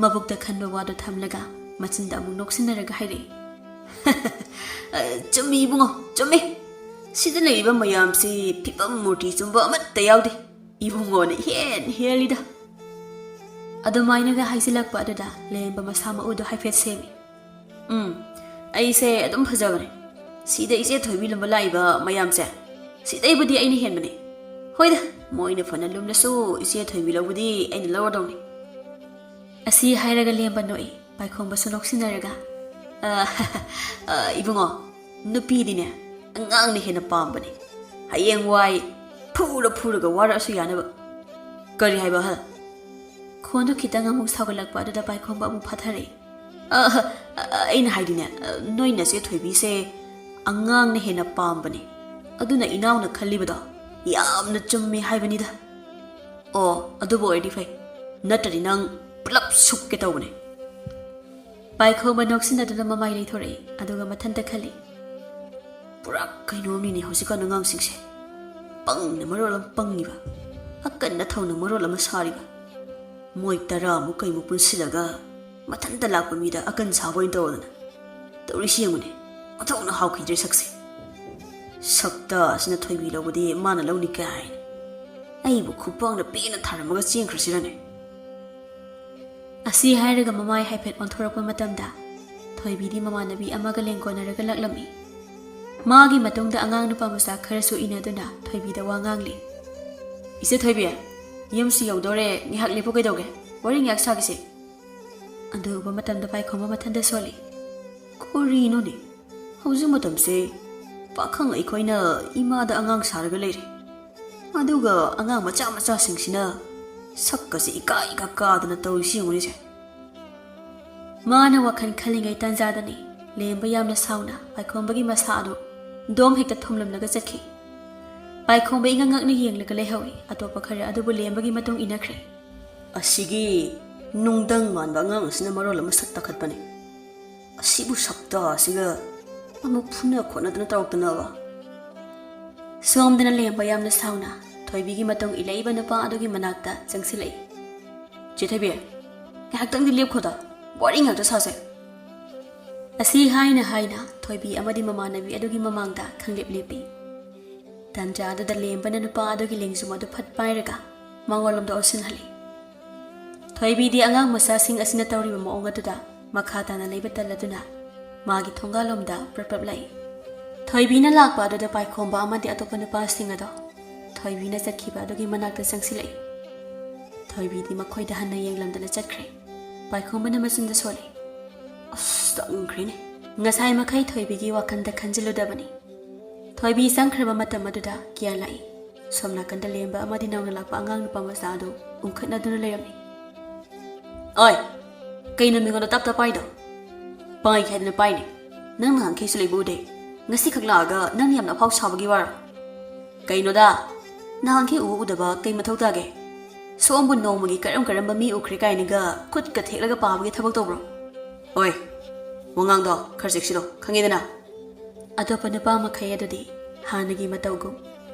ꯃꯕꯨꯛꯇ ꯈꯟꯕ ꯋꯥꯗꯨ ꯊꯝꯂꯒ ꯃꯆꯤꯟꯗ ꯑꯃꯨꯛ ꯅꯣꯛꯁꯤꯟꯅꯔꯒ ꯍꯥꯏꯔꯛꯏ, "ꯆꯨꯝꯃꯤ ꯏꯕꯨꯡꯉꯣ, ꯆꯨꯝꯃꯤ꯫ ꯁꯤꯗ ꯂꯩꯔꯤꯕ ꯃꯌꯥꯝꯁꯤ ꯐꯤꯕꯝ ꯃꯨꯔꯇꯤ ꯆꯨꯝꯕ ꯑꯃꯠꯇ ꯌꯥꯎꯗꯦ꯫ ꯏꯕꯨꯡꯉꯣꯅ ꯏꯍꯦꯟ ꯍꯦꯜꯂꯤꯗ꯫" ꯑꯗꯨꯃꯥꯏꯅꯒ ꯍꯥꯏꯖꯤꯜꯂꯛꯄ ꯑꯗꯨꯗ ꯂꯦꯝꯕ ꯃꯁꯥ ꯃꯎꯗꯣ ꯍꯥꯏꯐꯦꯠ ꯁꯦꯝꯃꯤ꯫ "ꯎꯝ, ꯑꯩꯁꯦ ꯑꯗꯨꯝ ꯐꯖꯕꯅꯦ꯫ ꯁꯤꯗ ꯏꯆꯦ ꯊꯣꯏꯕꯤ ꯂꯨꯝꯕ ꯂꯥꯛꯏꯕ ꯃꯌꯥꯝꯁꯦ, ꯁꯤꯗꯩꯕꯨꯗꯤ ꯑꯩꯅ ꯍꯦꯟꯕꯅꯦ꯫ ꯍꯣꯏꯗ, ꯃꯣꯏꯅ ꯐꯅ ꯂꯨꯝꯂꯁꯨ ꯏꯆꯦ ꯊꯣꯏꯕꯤ ꯂꯧꯕꯗꯤ ꯑꯩꯅ ꯂꯧꯔꯗꯧꯅꯤ꯫" ꯑꯁꯤ ꯍꯥꯏꯔꯒ ꯂꯦꯝꯕ ꯅꯣꯛꯏ꯫ ꯄꯥꯏꯈꯣꯝꯕꯁꯨ ꯅꯣꯛꯁꯤꯟꯅꯔꯒ, "ꯑ, ꯑ, ꯏꯕꯨꯡꯉꯣ, ꯅꯨꯄꯤꯗꯤꯅꯦ ꯑꯉꯥꯡꯅ ꯍꯦꯟꯅ ꯄꯥꯝꯕꯅꯦ꯫ ꯍꯌꯦꯡꯋꯥꯏ ꯐꯨꯔ ꯐꯨꯔꯒ ꯋꯥꯔꯛꯑꯁꯨ ꯌꯥꯅꯕ꯫" "ꯀꯔꯤ ꯍꯥꯏꯕ, ꯑꯍꯜ?" ꯈꯣꯟꯗꯨ ꯈꯤꯇꯪ ꯑꯃꯨꯛ ꯁꯥꯎꯒꯠꯂꯛꯄ ꯑꯗꯨꯗ ꯄꯥꯏꯈꯣꯝꯕ ꯑꯃꯨꯛ ꯐꯥꯊꯔꯛꯏ꯫ "ꯑ, ꯑ, ꯑ, ꯑꯩꯅ ꯍꯥꯏꯗꯤꯅꯦ, ꯑ, ꯅꯣꯏ ꯅꯆꯦ ꯊꯣꯏꯕꯤꯁꯦ ꯑꯉꯥꯡꯅ ꯍꯦꯟꯅ ꯄꯥꯝꯕꯅꯦ꯫ ꯑꯗꯨꯅ ꯏꯅꯥꯎꯅ ꯈꯜꯂꯤꯕꯗꯣ ꯌꯥꯝꯅ ꯆꯨꯝꯃꯤ ꯍꯥꯏꯕꯅꯤꯗ꯫ ꯑꯣ, ꯑꯗꯨꯕꯨ ꯑꯣꯏꯔꯗꯤ ꯐꯩ, ꯅꯠꯇ꯭ꯔꯗꯤ ꯅꯪ ꯄꯨꯂꯞ ꯁꯨꯛꯀꯦ ꯇꯧꯕꯅꯦ꯫" ꯄꯥꯏꯈꯣꯝꯕ ꯅꯣꯛꯁꯤꯟꯅꯗꯨꯅ ꯃꯃꯥꯏ ꯂꯩꯊꯣꯔꯛꯏ, ꯑꯗꯨꯒ ꯃꯊꯟꯇ ꯈꯜꯂꯤ, "ꯄꯨꯔꯥ ꯀꯩꯅꯣꯝꯅꯤꯅꯦ ꯍꯧꯖꯤꯛꯀꯥꯟ ꯑꯉꯥꯡꯁꯤꯡꯁꯦ꯫ ꯄꯪꯅ ꯃꯔꯣꯜ ꯑꯃ ꯄꯪꯉꯤꯕ꯫ ꯑꯀꯟ ꯑꯊꯧꯅ ꯃꯔꯣꯜ ꯑꯃ ꯁꯥꯔꯤꯕ꯫ ꯃꯣꯏ ꯇꯔꯥꯃꯨꯛ ꯀꯩꯃꯨꯛ ꯄꯨꯟꯁꯤꯜꯂꯒ ꯃꯊꯟꯇ ꯂꯥꯛꯄ ꯃꯤꯗ ꯑꯀꯟ ꯁꯥꯕ ꯑꯣꯏꯅ ꯇꯧꯔꯗꯅ꯫ ꯇꯧꯔꯤꯁꯤ ꯌꯦꯡꯉꯨꯅꯦ, ꯑꯣꯟꯊꯣꯛꯅ ꯍꯥꯎꯈꯤꯗ꯭ꯔꯦ ꯁꯛꯁꯦ꯫ ꯁꯛꯇ ꯑꯁꯤꯅ ꯊꯣꯏꯕꯤ ꯂꯧꯕꯗꯤ ꯃꯥꯅ ꯂꯧꯅꯤ ꯀꯥꯏꯅ꯫ ꯑꯩꯕꯨ ꯈꯨꯄꯥꯛꯅ ꯄꯦꯟꯅ ꯊꯥꯔꯝꯃꯒ ꯆꯦꯟꯈ꯭ꯔꯁꯤꯔꯅꯦ? ꯑꯁꯤ ꯍꯥꯏꯔꯒ ꯃꯃꯥꯏ ꯍꯥꯏꯐꯦꯠ ꯑꯣꯟꯊꯣꯔꯛꯄ ꯃꯇꯝꯗ ꯊꯣꯏꯕꯤꯗꯤ ꯃꯃꯥꯟꯅꯕꯤ ꯑꯃꯒ ꯂꯦꯡꯒꯣꯟꯅꯔꯒ ꯂꯥꯛꯂꯝꯃꯤ꯫ ꯃꯥꯒꯤ ꯃꯇꯨꯡꯗ ꯑꯉꯥꯡ ꯅꯨꯄꯥ ꯃꯆꯥ ꯈꯔꯁꯨ ꯏꯟꯅꯗꯨꯅ ꯊꯣꯏꯕꯤꯗ ꯋꯥ ꯉꯥꯡꯂꯤ꯫ "ꯏꯆꯦ ꯊꯣꯏꯕꯤ, ꯌꯨꯝꯁꯨ ꯌꯧꯗꯧꯔꯦ, ꯉꯥꯏꯍꯥꯛ ꯂꯦꯞꯄꯨ ꯀꯩꯗꯧꯒꯦ? ꯋꯥꯔꯤ ꯉꯥꯏꯍꯥꯛ ꯁꯥꯈꯤꯁꯦ꯫" ꯑꯗꯨ ꯎꯕ ꯃꯇꯝꯗ ꯄꯥꯏꯈꯣꯝꯕ ꯃꯊꯟꯇ ꯁꯣꯜꯂꯤ꯫ ꯀꯔꯤꯅꯣꯅꯦ? ꯍꯧꯖꯤꯛ ꯃꯇꯝꯁꯦ ꯄꯥꯈꯪ ꯑꯩꯈꯣꯏꯅ ꯏꯃꯥꯗ ꯑꯉꯥꯡ ꯁꯥꯔꯒ ꯂꯩꯔꯦ꯫ ꯑꯗꯨꯒ ꯑꯉꯥꯡ ꯃꯆꯥ ꯃꯆꯥꯁꯤꯡꯁꯤꯅ ꯁꯛꯀꯁꯦ ꯏꯀꯥ ꯏꯀꯥ ꯀꯥꯗꯅ ꯇꯧꯔꯤꯁꯤ ꯌꯦꯡꯉꯨꯅꯦꯁꯦ꯫ ꯃꯥꯅ ꯋꯥꯈꯜ ꯈꯜꯂꯤꯉꯩ ꯇꯥꯟꯖꯥꯗꯅꯤ ꯂꯦꯝꯕ ꯌꯥꯝꯅ ꯁꯥꯎꯅ ꯄꯥꯏꯈꯣꯝꯕꯒꯤ ꯃꯁꯥ ꯑꯗꯨ ꯗꯣꯝ ꯍꯦꯛꯇ ꯊꯣꯝꯂꯝꯂꯒ ꯆꯠꯈꯤ꯫ ꯄꯥꯏꯈꯣꯝꯕ ꯏꯉꯛ ꯉꯛꯅ ꯌꯦꯡꯂꯒ ꯂꯩꯍꯧꯏ꯫ ꯑꯇꯣꯞꯄ ꯈꯔ ꯑꯗꯨꯕꯨ ꯂꯦꯝꯕꯒꯤ ꯃꯇꯨꯡ ꯏꯟꯅꯈ꯭ꯔꯦ꯫ ꯑꯁꯤꯒꯤ ꯅꯨꯡꯗꯪ ꯃꯥꯟꯕ ꯑꯉꯥꯡ ꯑꯁꯤꯅ ꯃꯔꯣꯜ ꯑꯃ ꯁꯛ ꯇꯥꯈꯠꯄꯅꯤ꯫ ꯑꯁꯤꯕꯨ ꯁꯛꯇ ꯑꯁꯤꯒ ꯑꯃꯨꯛ ꯐꯨꯅ ꯈꯣꯠꯅꯗꯅ ꯇꯧꯔꯛꯇꯅꯕ꯫ ꯁꯣꯝꯗꯅ ꯂꯦꯝꯕ ꯌꯥꯝꯅ ꯁꯥꯎꯅ ꯊꯣꯏꯕꯤꯒꯤ ꯃꯇꯨꯡ ꯏꯜꯂꯛꯏꯕ ꯅꯨꯄꯥ ꯑꯗꯨꯒꯤ ꯃꯅꯥꯛꯇ ꯆꯪꯁꯤꯜꯂꯛꯏ꯫ "ꯆꯦ ꯊꯣꯏꯕꯤ, ꯉꯥꯏꯍꯥꯛꯇꯪꯗꯤ ꯂꯦꯞꯈꯣꯗ, ꯋꯥꯔꯤ ꯉꯥꯛꯇ ꯁꯥꯁꯦ꯫" ꯑꯁꯤ ꯍꯥꯏꯅ ꯍꯥꯏꯅ ꯊꯣꯏꯕꯤ ꯑꯃꯗꯤ ꯃꯃꯥꯟꯅꯕꯤ ꯑꯗꯨꯒꯤ ꯃꯃꯥꯡꯗ ꯈꯪꯂꯦꯞ ꯂꯦꯞꯄꯤ꯫ ꯇꯟꯖꯥ ꯑꯗꯨꯗ ꯂꯦꯝꯕꯅ ꯅꯨꯄꯥ ꯑꯗꯨꯒꯤ ꯂꯦꯡꯖꯨꯝ ꯑꯗꯨ ꯐꯠ ꯄꯥꯏꯔꯒ ꯃꯉꯣꯟꯂꯣꯝꯗ ꯑꯣꯟꯁꯤꯟꯍꯜꯂꯤ꯫ ꯊꯣꯏꯕꯤꯗꯤ ꯑꯉꯥꯡ ꯃꯆꯥꯁꯤꯡ ꯑꯁꯤꯅ ꯇꯧꯔꯤꯕ ꯃꯑꯣꯡ ꯑꯗꯨꯗ ꯃꯈꯥ ꯇꯥꯅ ꯂꯩꯕ ꯇꯜꯂꯗꯨꯅ ꯃꯥꯒꯤ ꯊꯣꯡꯒꯥꯜꯂꯣꯝꯗ ꯄ꯭ꯔꯞ ꯄ꯭ꯔꯞ ꯂꯥꯛꯏ꯫ ꯊꯣꯏꯕꯤꯅ ꯂꯥꯛꯄ ꯑꯗꯨꯗ ꯄꯥꯏꯈꯣꯝꯕ ꯑꯃꯗꯤ ꯑꯇꯣꯞꯄ ꯅꯨꯄꯥꯁꯤꯡ ꯑꯗꯣ ꯊꯣꯏꯕꯤꯅ ꯆꯠꯈꯤꯕ ꯑꯗꯨꯒꯤ ꯃꯅꯥꯛꯇ ꯆꯪꯁꯤꯜꯂꯛꯏ꯫ ꯊꯣꯏꯕꯤꯗꯤ ꯃꯈꯣꯏꯗ ꯍꯟꯅ ꯌꯦꯡꯂꯝꯗꯅ ꯆꯠꯈ꯭ꯔꯦ꯫ ꯄꯥꯏꯈꯣꯝꯕꯅ ꯃꯆꯤꯟꯗ ꯁꯣꯜꯂꯤ꯫ "ꯑꯁ, ꯆꯪꯈ꯭ꯔꯦꯅꯦ꯫" ꯉꯁꯥꯏ ꯃꯈꯩ ꯊꯣꯏꯕꯤꯒꯤ ꯋꯥꯈꯜꯗ ꯈꯟꯖꯤꯜꯂꯨꯗꯕꯅꯤ꯫ ꯊꯣꯏꯕꯤ ꯆꯪꯈ꯭ꯔꯕ ꯃꯇꯝ ꯑꯗꯨꯗ ꯒ꯭ꯌꯥꯟ ꯂꯥꯛꯏ꯫ ꯁꯣꯝ ꯅꯥꯀꯟꯗ ꯂꯦꯝꯕ ꯑꯃꯗꯤ ꯅꯧꯅ ꯂꯥꯛꯄ ꯑꯉꯥꯡ ꯅꯨꯄꯥ ꯃꯆꯥ ꯑꯗꯨ ꯎꯪꯈꯠꯅꯗꯨꯅ ꯂꯩꯔꯝꯃꯤ꯫ "ꯑꯣꯏ, ꯀꯩꯅꯣ ꯃꯤꯉꯣꯟꯗ ꯇꯞ ꯇꯞ ꯄꯥꯏꯗꯣ?" "ꯄꯥꯏꯒꯦ ꯍꯥꯏꯗꯅ ꯄꯥꯏꯅꯦ꯫ ꯅꯪ ꯅꯍꯥꯟꯈꯩꯁꯨ ꯂꯩꯕ ꯎꯗꯦ꯫ ꯉꯁꯤꯈꯛ ꯂꯥꯛꯑꯒ ꯅꯪꯅ ꯌꯥꯝꯅ ꯑꯐꯥꯎ ꯁꯥꯕꯒꯤ ꯋꯥꯔꯣ?" "ꯀꯩꯅꯣꯗ, ꯅꯍꯥꯟꯈꯩ ꯎꯕ ꯎꯗꯕ ꯀꯩ ꯃꯊꯧ ꯇꯥꯒꯦ? ꯁꯣꯝꯕꯨ ꯅꯣꯡꯃꯒꯤ ꯀꯔꯝ ꯀꯔꯝꯕ ꯃꯤ ꯎꯈ꯭ꯔꯦ ꯀꯥꯏꯅꯒ ꯈꯨꯠꯀ ꯊꯦꯛꯂꯒ ꯄꯥꯕꯒꯤ ꯊꯕꯛ ꯇꯧꯕ꯭ꯔꯣ?" "ꯑꯣꯏ, ꯋꯥꯉꯥꯡꯗꯣ ꯈꯔ ꯆꯦꯛꯁꯤꯜꯂꯣ, ꯈꯪꯉꯦꯗꯅ?" ꯑꯇꯣꯞꯄ ꯅꯨꯄꯥ ꯃꯈꯩ ꯑꯗꯨꯗꯤ ꯍꯥꯟꯅꯒꯤ ꯃꯇꯧꯒꯨꯝ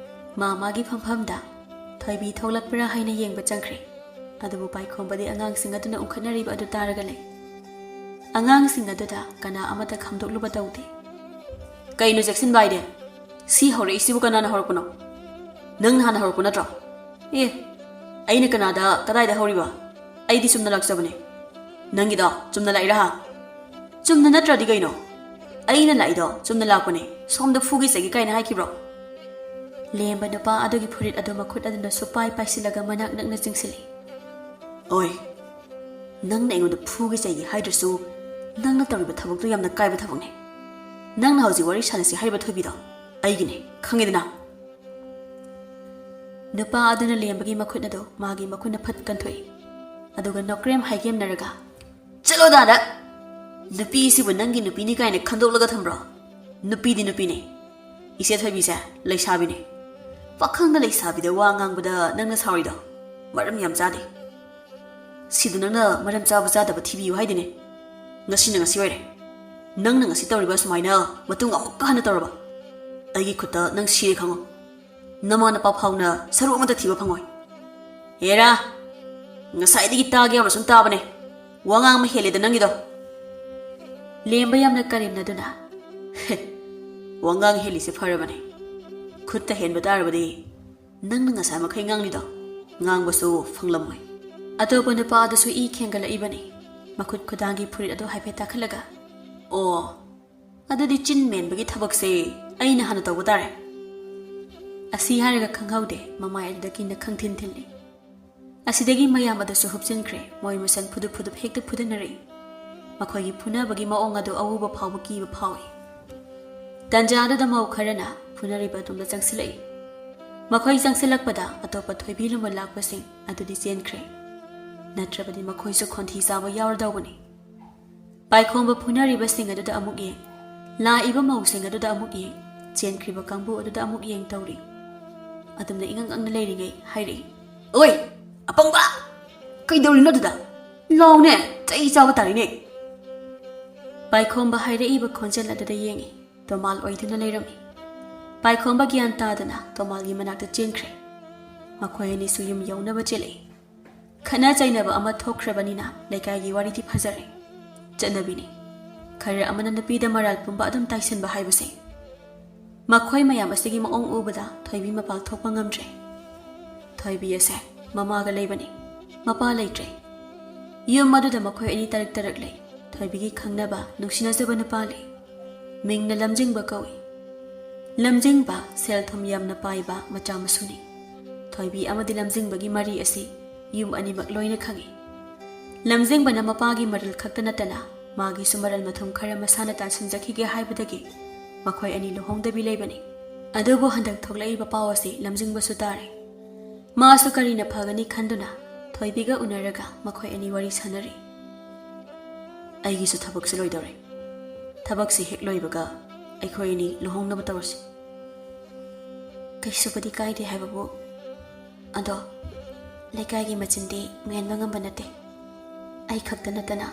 ꯃꯥ ꯃꯥꯒꯤ ꯐꯝꯐꯝꯗ ꯄꯥꯏꯕꯤ ꯊꯣꯛꯂꯛꯄ꯭ꯔꯥ ꯍꯥꯏꯅ ꯌꯦꯡꯕ ꯆꯪꯈ꯭ꯔꯦ꯫ ꯑꯗꯨꯕꯨ ꯄꯥꯏꯈꯣꯝꯕꯗꯤ ꯑꯉꯥꯡꯁꯤꯡ ꯑꯗꯨꯅ ꯎꯪꯈꯠꯅꯔꯤꯕ ꯑꯗꯨ ꯇꯥꯔꯒ ꯂꯩ꯫ ꯑꯉꯥꯡꯁꯤꯡ ꯑꯗꯨꯗ ꯀꯅꯥ ꯑꯃꯠꯇ ꯈꯪꯗꯣꯛꯂꯨꯕ ꯇꯧꯗꯦ꯫ "ꯀꯩꯅꯣ ꯆꯦꯛꯁꯤꯟꯕ ꯍꯥꯏꯗꯤ? ꯁꯤ ꯍꯧꯔꯛꯏꯁꯤꯕꯨ ꯀꯅꯥꯅ ꯍꯧꯔꯛꯄꯅꯣ? ꯅꯪꯅ ꯍꯥꯟꯅ ꯍꯧꯔꯛꯄ ꯅꯠꯇ꯭ꯔꯣ?" "ꯑꯦ, ꯑꯩꯅ ꯀꯅꯥꯗ ꯀꯗꯥꯏꯗ ꯍꯧꯔꯤꯕ? ꯑꯩꯗꯤ ꯆꯨꯝꯅ ꯂꯥꯛꯆꯕꯅꯦ꯫ ꯅꯪꯒꯤꯗꯣ ꯆꯨꯝꯅ ꯂꯥꯛꯏꯔꯥ ꯍꯥ?" "ꯆꯨꯝꯅ ꯅꯠꯇ꯭ꯔꯗꯤ ꯀꯩꯅꯣ? ꯑꯩꯅ ꯂꯥꯛꯏꯗꯣ ꯆꯨꯝꯅ ꯂꯥꯛꯄꯅꯦ꯫ ꯁꯣꯝꯗ ꯐꯨꯒꯦ ꯆꯩꯒꯦ ꯀꯥꯏꯅ ꯍꯥꯏꯈꯤꯕ꯭ꯔꯣ?" ꯂꯦꯝꯕ ꯅꯨꯄꯥ ꯑꯗꯨꯒꯤ ꯐꯨꯔꯤꯠ ꯑꯗꯨ ꯃꯈꯨꯠ ꯑꯗꯨꯅ ꯁꯨꯄꯥꯏ ꯄꯥꯏꯁꯤꯜꯂꯒ ꯃꯅꯥꯛ ꯅꯛꯅ ꯆꯤꯡꯁꯤꯜꯂꯤ꯫ "ꯑꯣꯏ, ꯅꯪꯅ ꯑꯩꯉꯣꯟꯗ ꯐꯨꯒꯦ ꯆꯩꯒꯦ ꯍꯥꯏꯗ꯭ꯔꯁꯨ, ꯅꯪꯅ ꯇꯧꯔꯤꯕ ꯊꯕꯛꯇꯨ ꯌꯥꯝꯅ ꯀꯥꯏꯕ ꯊꯕꯛꯅꯦ꯫ ꯅꯪꯅ ꯍꯧꯖꯤꯛ ꯋꯥꯔꯤ ꯁꯥꯟꯅꯁꯤ ꯍꯥꯏꯔꯤꯕ ꯊꯣꯏꯕꯤꯗꯣ ꯑꯩꯒꯤꯅꯦ, ꯈꯪꯉꯦꯗꯅ?" ꯅꯨꯄꯥ ꯑꯗꯨꯅ ꯂꯦꯝꯕꯒꯤ ꯃꯈꯨꯠ ꯑꯗꯨ ꯃꯥꯒꯤ ꯃꯈꯨꯠꯅ ꯐꯠ ꯀꯟꯊꯣꯛꯏ꯫ ꯑꯗꯨꯒ ꯅꯣꯀ꯭ꯔꯦꯝ ꯍꯥꯏꯒꯦꯝꯅꯔꯒ, "ꯆꯠꯂꯣ ꯑꯥꯗ! ꯅꯨꯄꯤꯁꯤꯕꯨ ꯅꯪꯒꯤ ꯅꯨꯄꯤꯅꯤ ꯀꯥꯏꯅ ꯈꯟꯗꯣꯛꯂꯒ ꯊꯝꯕ꯭ꯔꯣ? ꯅꯨꯄꯤꯗꯤ ꯅꯨꯄꯤꯅꯦ꯫ ꯏꯆꯦ ꯊꯣꯏꯕꯤꯁꯦ ꯂꯩꯁꯥꯕꯤꯅꯦ꯫ ꯄꯥꯈꯪꯅ ꯂꯩꯁꯥꯕꯤꯗ ꯋꯥ ꯉꯥꯡꯕꯗ ꯅꯪꯅ ꯁꯥꯎꯔꯤꯗꯣ ꯃꯔꯝ ꯌꯥꯝ ꯆꯥꯗꯦ꯫ ꯁꯤꯗ ꯅꯪꯅ ꯃꯔꯝ ꯆꯥꯕ ꯆꯥꯗꯕ ꯊꯤꯕꯤꯌꯨ ꯍꯥꯏꯗꯤꯅꯦ꯫ ꯉꯁꯤꯅ ꯉꯁꯤ ꯑꯣꯏꯔꯦ꯫ ꯅꯪꯅ ꯉꯁꯤ ꯇꯧꯔꯤꯕ ꯁꯨꯃꯥꯏꯅ ꯃꯇꯨꯡ ꯑꯃꯨꯛꯀ ꯍꯟꯅ ꯇꯧꯔꯕ, ꯑꯩꯒꯤ ꯈꯨꯠꯇ ꯅꯪ ꯁꯤꯔꯦ ꯈꯪꯉꯣ꯫ ꯅꯃꯥ ꯅꯄꯥ ꯐꯥꯎꯅ ꯁꯔꯨ ꯑꯃꯠꯇ ꯊꯤꯕ ꯐꯪꯉꯣꯏ꯫ ꯍꯦꯔꯥ, ꯉꯁꯥꯏꯗꯒꯤ ꯇꯥꯒꯦ ꯌꯥꯎꯅ ꯁꯨꯝ ꯇꯥꯕꯅꯦ꯫ ꯋꯥ ꯉꯥꯡꯕ ꯍꯦꯜꯂꯦꯗ ꯅꯪꯒꯤꯗꯣ꯫" ꯂꯦꯝꯕ ꯌꯥꯝꯅ ꯀꯔꯦꯝꯅꯗꯨꯅ, "ꯍꯦ, ꯋꯥꯉꯥꯡ ꯍꯦꯜꯂꯤꯁꯦ ꯐꯔꯕꯅꯦ꯫ ꯈꯨꯠꯇ ꯍꯦꯟꯕ ꯇꯥꯔꯕꯗꯤ ꯅꯪꯅ ꯉꯁꯥꯏ ꯃꯈꯩ ꯉꯥꯡꯂꯤꯗꯣ ꯉꯥꯡꯕꯁꯨ ꯐꯪꯂꯝꯃꯣꯏ꯫" ꯑꯇꯣꯞꯄ ꯅꯨꯄꯥ ꯑꯗꯨꯁꯨ ꯏ ꯈꯦꯡꯒꯠꯂꯛꯏꯕꯅꯤ꯫ ꯃꯈꯨꯠ ꯈꯨꯗꯥꯡꯒꯤ ꯐꯨꯔꯤꯠ ꯑꯗꯨ ꯍꯥꯏꯐꯦꯠ ꯇꯥꯈꯠꯂꯒ, "ꯑꯣ, ꯑꯗꯨꯗꯤ ꯆꯤꯟ ꯃꯦꯟꯕꯒꯤ ꯊꯕꯛꯁꯦ ꯑꯩꯅ ꯍꯥꯟꯅ ꯇꯧꯕ ꯇꯥꯔꯦ꯫" ꯑꯁꯤ ꯍꯥꯏꯔꯒ ꯈꯪꯍꯧꯗꯦ, ꯃꯃꯥꯏ ꯑꯗꯨꯗ ꯀꯤꯟꯅ ꯈꯪꯊꯤꯟ ꯊꯤꯜꯂꯤ꯫ ꯑꯁꯤꯗꯒꯤ ꯃꯌꯥꯝ ꯑꯗꯨꯁꯨ ꯍꯨꯞꯆꯤꯟꯈ꯭ꯔꯦ꯫ ꯃꯣꯏ ꯃꯁꯦꯟ ꯐꯨꯗꯨꯞ ꯐꯨꯗꯨꯞ ꯍꯦꯛꯇ ꯐꯨꯗꯅꯔꯛꯏ꯫ ꯃꯈꯣꯏꯒꯤ ꯐꯨꯅꯕꯒꯤ ꯃꯑꯣꯡ ꯑꯗꯨ ꯑꯎꯕ ꯐꯥꯎꯕ ꯀꯤꯕ ꯐꯥꯎꯏ꯫ ꯇꯟꯖꯥ ꯑꯗꯨꯗ ꯃꯧ ꯈꯔꯅ ꯐꯨꯅꯔꯤꯕ ꯑꯗꯣꯝꯗ ꯆꯪꯁꯤꯜꯂꯛꯏ꯫ ꯃꯈꯣꯏ ꯆꯪꯁꯤꯜꯂꯛꯄꯗ ꯑꯇꯣꯞꯄ ꯊꯣꯏꯕꯤ ꯂꯨꯝꯕ ꯂꯥꯛꯄꯁꯤꯡ ꯑꯗꯨꯗꯤ ꯆꯦꯟꯈ꯭ꯔꯦ꯫ ꯅꯠꯇ꯭ꯔꯕꯗꯤ ꯃꯈꯣꯏꯁꯨ ꯈꯣꯟꯊꯤ ꯆꯥꯕ ꯌꯥꯎꯔꯗꯧꯕꯅꯤ꯫ ꯄꯥꯏꯈꯣꯝꯕ ꯐꯨꯅꯔꯤꯕꯁꯤꯡ ꯑꯗꯨꯗ ꯑꯃꯨꯛ ꯌꯦꯡ, ꯂꯥꯛꯏꯕ ꯃꯧꯁꯤꯡ ꯑꯗꯨꯗ ꯑꯃꯨꯛ ꯌꯦꯡ, ꯆꯦꯟꯈ꯭ꯔꯤꯕ ꯀꯥꯡꯕꯨ ꯑꯗꯨꯗ ꯑꯃꯨꯛ ꯌꯦꯡ ꯇꯧꯔꯤ꯫ ꯑꯗꯨꯝꯅ ꯏꯉꯪ ꯉꯪꯅ ꯂꯩꯔꯤꯉꯩ ꯍꯥꯏꯔꯛꯏ, "ꯑꯣꯏ, ꯑꯄꯪꯕ! ꯀꯩꯗꯧꯔꯤꯅꯣ ꯑꯗꯨꯗ? ꯂꯥꯎꯅꯦ, ꯆꯩ ꯆꯥꯕ ꯇꯥꯔꯤꯅꯦ!" ꯄꯥꯏꯈꯣꯝꯕ ꯍꯥꯏꯔꯛꯏꯕ ꯈꯣꯟꯖꯦꯜ ꯑꯗꯨꯗ ꯌꯦꯡꯉꯤ꯫ ꯇꯣꯃꯥꯜ ꯑꯣꯏꯗꯨꯅ ꯂꯩꯔꯝꯃꯤ꯫ ꯄꯥꯏꯈꯣꯝꯕ ꯒ꯭ꯌꯥꯟ ꯇꯥꯗꯅ ꯇꯣꯃꯥꯜꯒꯤ ꯃꯅꯥꯛꯇ ꯆꯦꯟꯈ꯭ꯔꯦ꯫ ꯃꯈꯣꯏ ꯑꯅꯤꯁꯨ ꯌꯨꯝ ꯌꯧꯅꯕ ꯆꯦꯜꯂꯛꯏ꯫ ꯈꯠꯅ ꯆꯩꯅꯕ ꯑꯃ ꯊꯣꯛꯈ꯭ꯔꯕꯅꯤꯅ ꯂꯩꯀꯥꯏꯒꯤ ꯋꯥꯔꯤꯗꯤ ꯐꯖꯔꯦ꯫ ꯆꯠꯅꯕꯤꯅꯤ꯫ ꯈꯔ ꯑꯃꯅ ꯅꯨꯄꯤꯗ ꯃꯔꯥꯜ ꯄꯨꯝꯕ ꯑꯗꯨꯝ ꯇꯥꯏꯁꯤꯟꯕ ꯍꯥꯏꯕꯁꯦ꯫ ꯃꯈꯣꯏ ꯃꯌꯥꯝ ꯑꯁꯤꯒꯤ ꯃꯑꯣꯡ ꯎꯕꯗ ꯊꯣꯏꯕꯤ ꯃꯄꯥꯜ ꯊꯣꯛꯄ ꯉꯝꯗ꯭ꯔꯦ꯫ ꯊꯣꯏꯕꯤ ꯑꯁꯦ ꯃꯃꯥꯒ ꯂꯩꯕꯅꯤ꯫ ꯃꯄꯥ ꯂꯩꯇ꯭ꯔꯦ꯫ ꯌꯨꯝ ꯑꯗꯨꯗ ꯃꯈꯣꯏ ꯑꯅꯤ ꯇꯔꯛ ꯇꯔꯛ ꯂꯩ꯫ ꯊꯣꯏꯕꯤꯒꯤ ꯈꯪꯅꯕ, ꯅꯨꯡꯁꯤꯅꯖꯕ ꯅꯨꯄꯥ ꯂꯩ꯫ ꯃꯤꯡꯅ ꯂꯝꯖꯤꯡꯕ ꯀꯧꯏ꯫ ꯂꯝꯖꯤꯡꯕ ꯁꯦꯜ ꯊꯨꯝ ꯌꯥꯝꯅ ꯄꯥꯏꯕ ꯃꯆꯥ ꯃꯁꯨꯅꯤ꯫ ꯊꯣꯏꯕꯤ ꯑꯃꯗꯤ ꯂꯝꯖꯤꯡꯕꯒꯤ ꯃꯔꯤ ꯑꯁꯤ ꯌꯨꯝ ꯑꯅꯤꯃꯛ ꯂꯣꯏꯅ ꯈꯪꯏ꯫ ꯂꯝꯖꯤꯡꯕꯅ ꯃꯄꯥꯒꯤ ꯃꯔꯜ ꯈꯛꯇ ꯅꯠꯇꯅ ꯃꯥꯒꯤꯁꯨ ꯃꯔꯜ ꯃꯊꯨꯝ ꯈꯔ ꯃꯁꯥꯅ ꯇꯥꯟꯁꯤꯟꯖꯈꯤꯒꯦ ꯍꯥꯏꯕꯗꯒꯤ ꯃꯈꯣꯏ ꯑꯅꯤ ꯂꯨꯍꯣꯡꯗꯕꯤ ꯂꯩꯕꯅꯤ꯫ ꯑꯗꯨꯕꯨ ꯍꯟꯗꯛ ꯊꯣꯛꯂꯛꯏꯕ ꯄꯥꯎ ꯑꯁꯤ ꯂꯝꯖꯤꯡꯕꯁꯨ ꯇꯥꯔꯦ꯫ ꯃꯥꯁꯨ ꯀꯔꯤꯅ ꯐꯒꯅꯤ ꯈꯟꯗꯨꯅ ꯊꯣꯏꯕꯤꯒ ꯎꯅꯔꯒ ꯃꯈꯣꯏ ꯑꯅꯤ ꯋꯥꯔꯤ ꯁꯥꯟꯅꯔꯤ꯫ "ꯑꯩꯒꯤꯁꯨ ꯊꯕꯛꯁꯦ ꯂꯣꯏꯗꯧꯔꯦ꯫ ꯊꯕꯛꯁꯦ ꯍꯦꯛ ꯂꯣꯏꯕꯒ ꯑꯩꯈꯣꯏ ꯑꯅꯤ ꯂꯨꯍꯣꯡꯅꯕ ꯇꯧꯔꯁꯤ꯫" "ꯀꯩꯁꯨꯕꯨꯗꯤ ꯀꯥꯏꯗꯦ ꯍꯥꯏꯕꯕꯨ, ꯑꯗꯣ ꯂꯩꯀꯥꯏꯒꯤ ꯃꯆꯤꯟꯗꯤ ꯃꯦꯟꯕ ꯉꯝꯕ ꯅꯠꯇꯦ꯫ ꯑꯩ ꯈꯛꯇ ꯅꯠꯇꯅ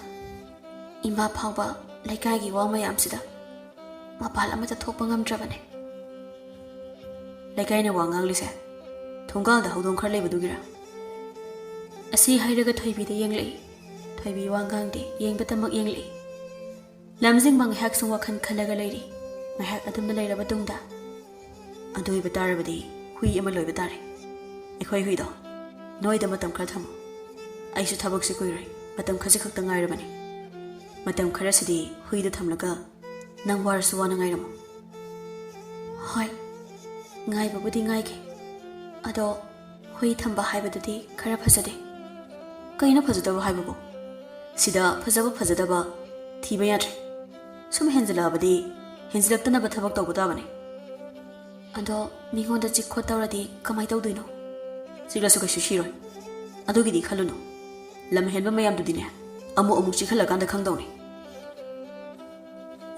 ꯏꯃꯥ ꯐꯥꯎꯕ ꯂꯩꯀꯥꯏꯒꯤ ꯋꯥ ꯃꯌꯥꯝꯁꯤꯗ ꯃꯄꯥꯜ ꯑꯃꯠꯇ ꯊꯣꯛꯄ ꯉꯝꯗ꯭ꯔꯕꯅꯦ꯫" "ꯂꯩꯀꯥꯏꯅ ꯋꯥ ꯉꯥꯡꯂꯤꯁꯦ ꯊꯣꯡꯒꯥꯜꯗ ꯍꯧꯗꯣꯡ ꯈꯔ ꯂꯩꯕꯗꯨꯒꯤꯔꯥ?" ꯑꯁꯤ ꯍꯥꯏꯔꯒ ꯊꯣꯏꯕꯤꯗ ꯌꯦꯡꯂꯛꯏ꯫ ꯊꯣꯏꯕꯤ ꯋꯥ ꯉꯥꯡꯗꯦ, ꯌꯦꯡꯕꯇꯃꯛ ꯌꯦꯡꯂꯛꯏ꯫ ꯂꯝꯖꯤꯡꯕ ꯉꯥꯏꯍꯥꯛ ꯁꯨꯝ ꯋꯥꯈꯜ ꯈꯜꯂꯒ ꯂꯩꯔꯤ꯫ ꯉꯥꯏꯍꯥꯛ ꯑꯗꯨꯝꯅ ꯂꯩꯔꯕ ꯇꯨꯡꯗ, "ꯑꯗꯨ ꯑꯣꯏꯕ ꯇꯥꯔꯕꯗꯤ ꯍꯨꯏ ꯑꯃ ꯂꯣꯏꯕ ꯇꯥꯔꯦ꯫ ꯑꯩꯈꯣꯏ ꯍꯨꯏꯗꯣ ꯅꯣꯏꯗ ꯃꯇꯝ ꯈꯔ ꯊꯝꯃꯨ꯫ ꯑꯩꯁꯨ ꯊꯕꯛꯁꯦ ꯀꯨꯏꯔꯣꯏ, ꯃꯇꯝ ꯈꯖꯤꯛ ꯈꯛꯇ ꯉꯥꯏꯔꯕꯅꯤ꯫ ꯃꯇꯝ ꯈꯔꯁꯤꯗꯤ ꯍꯨꯏꯗ ꯊꯝꯂꯒ ꯅꯪ ꯋꯥꯔꯁꯨ ꯋꯥꯅ ꯉꯥꯏꯔꯝꯃꯨ꯫" "ꯍꯣꯏ, ꯉꯥꯏꯕꯕꯨꯗꯤ ꯉꯥꯏꯒꯦ꯫ ꯑꯗꯣ ꯍꯨꯏ ꯊꯝꯕ ꯍꯥꯏꯕꯗꯨꯗꯤ ꯈꯔ ꯐꯖꯗꯦ꯫" "ꯀꯩꯅꯣ ꯐꯖꯗꯕ ꯍꯥꯏꯕꯕꯨ? ꯁꯤꯗ ꯐꯖꯕ ꯐꯖꯗꯕ ꯊꯤꯕ ꯌꯥꯗ꯭ꯔꯦ꯫ ꯁꯨꯝ ꯍꯦꯟꯖꯤꯜꯂꯛꯑꯕꯗꯤ ꯍꯦꯟꯖꯤꯜꯂꯛꯇꯅꯕ ꯊꯕꯛ ꯇꯧꯕ ꯇꯥꯕꯅꯦ꯫" "ꯑꯗꯣ ꯃꯤꯉꯣꯟꯗ ꯆꯤꯛ ꯈꯣꯠ ꯇꯧꯔꯗꯤ ꯀꯃꯥꯏ ꯇꯧꯗꯣꯏꯅꯣ?" "ꯆꯤꯛꯂꯁꯨ ꯀꯩꯁꯨ ꯁꯤꯔꯣꯏ꯫ ꯑꯗꯨꯒꯤꯗꯤ ꯈꯜꯂꯨꯅꯨ꯫ ꯂꯝ ꯍꯦꯟꯕ ꯃꯌꯥꯝꯗꯨꯗꯤꯅꯦ, ꯑꯃꯨꯛ ꯑꯃꯨꯛ ꯆꯤꯛꯍꯜꯂꯀꯥꯟꯗ ꯈꯪꯗꯧꯅꯦ꯫"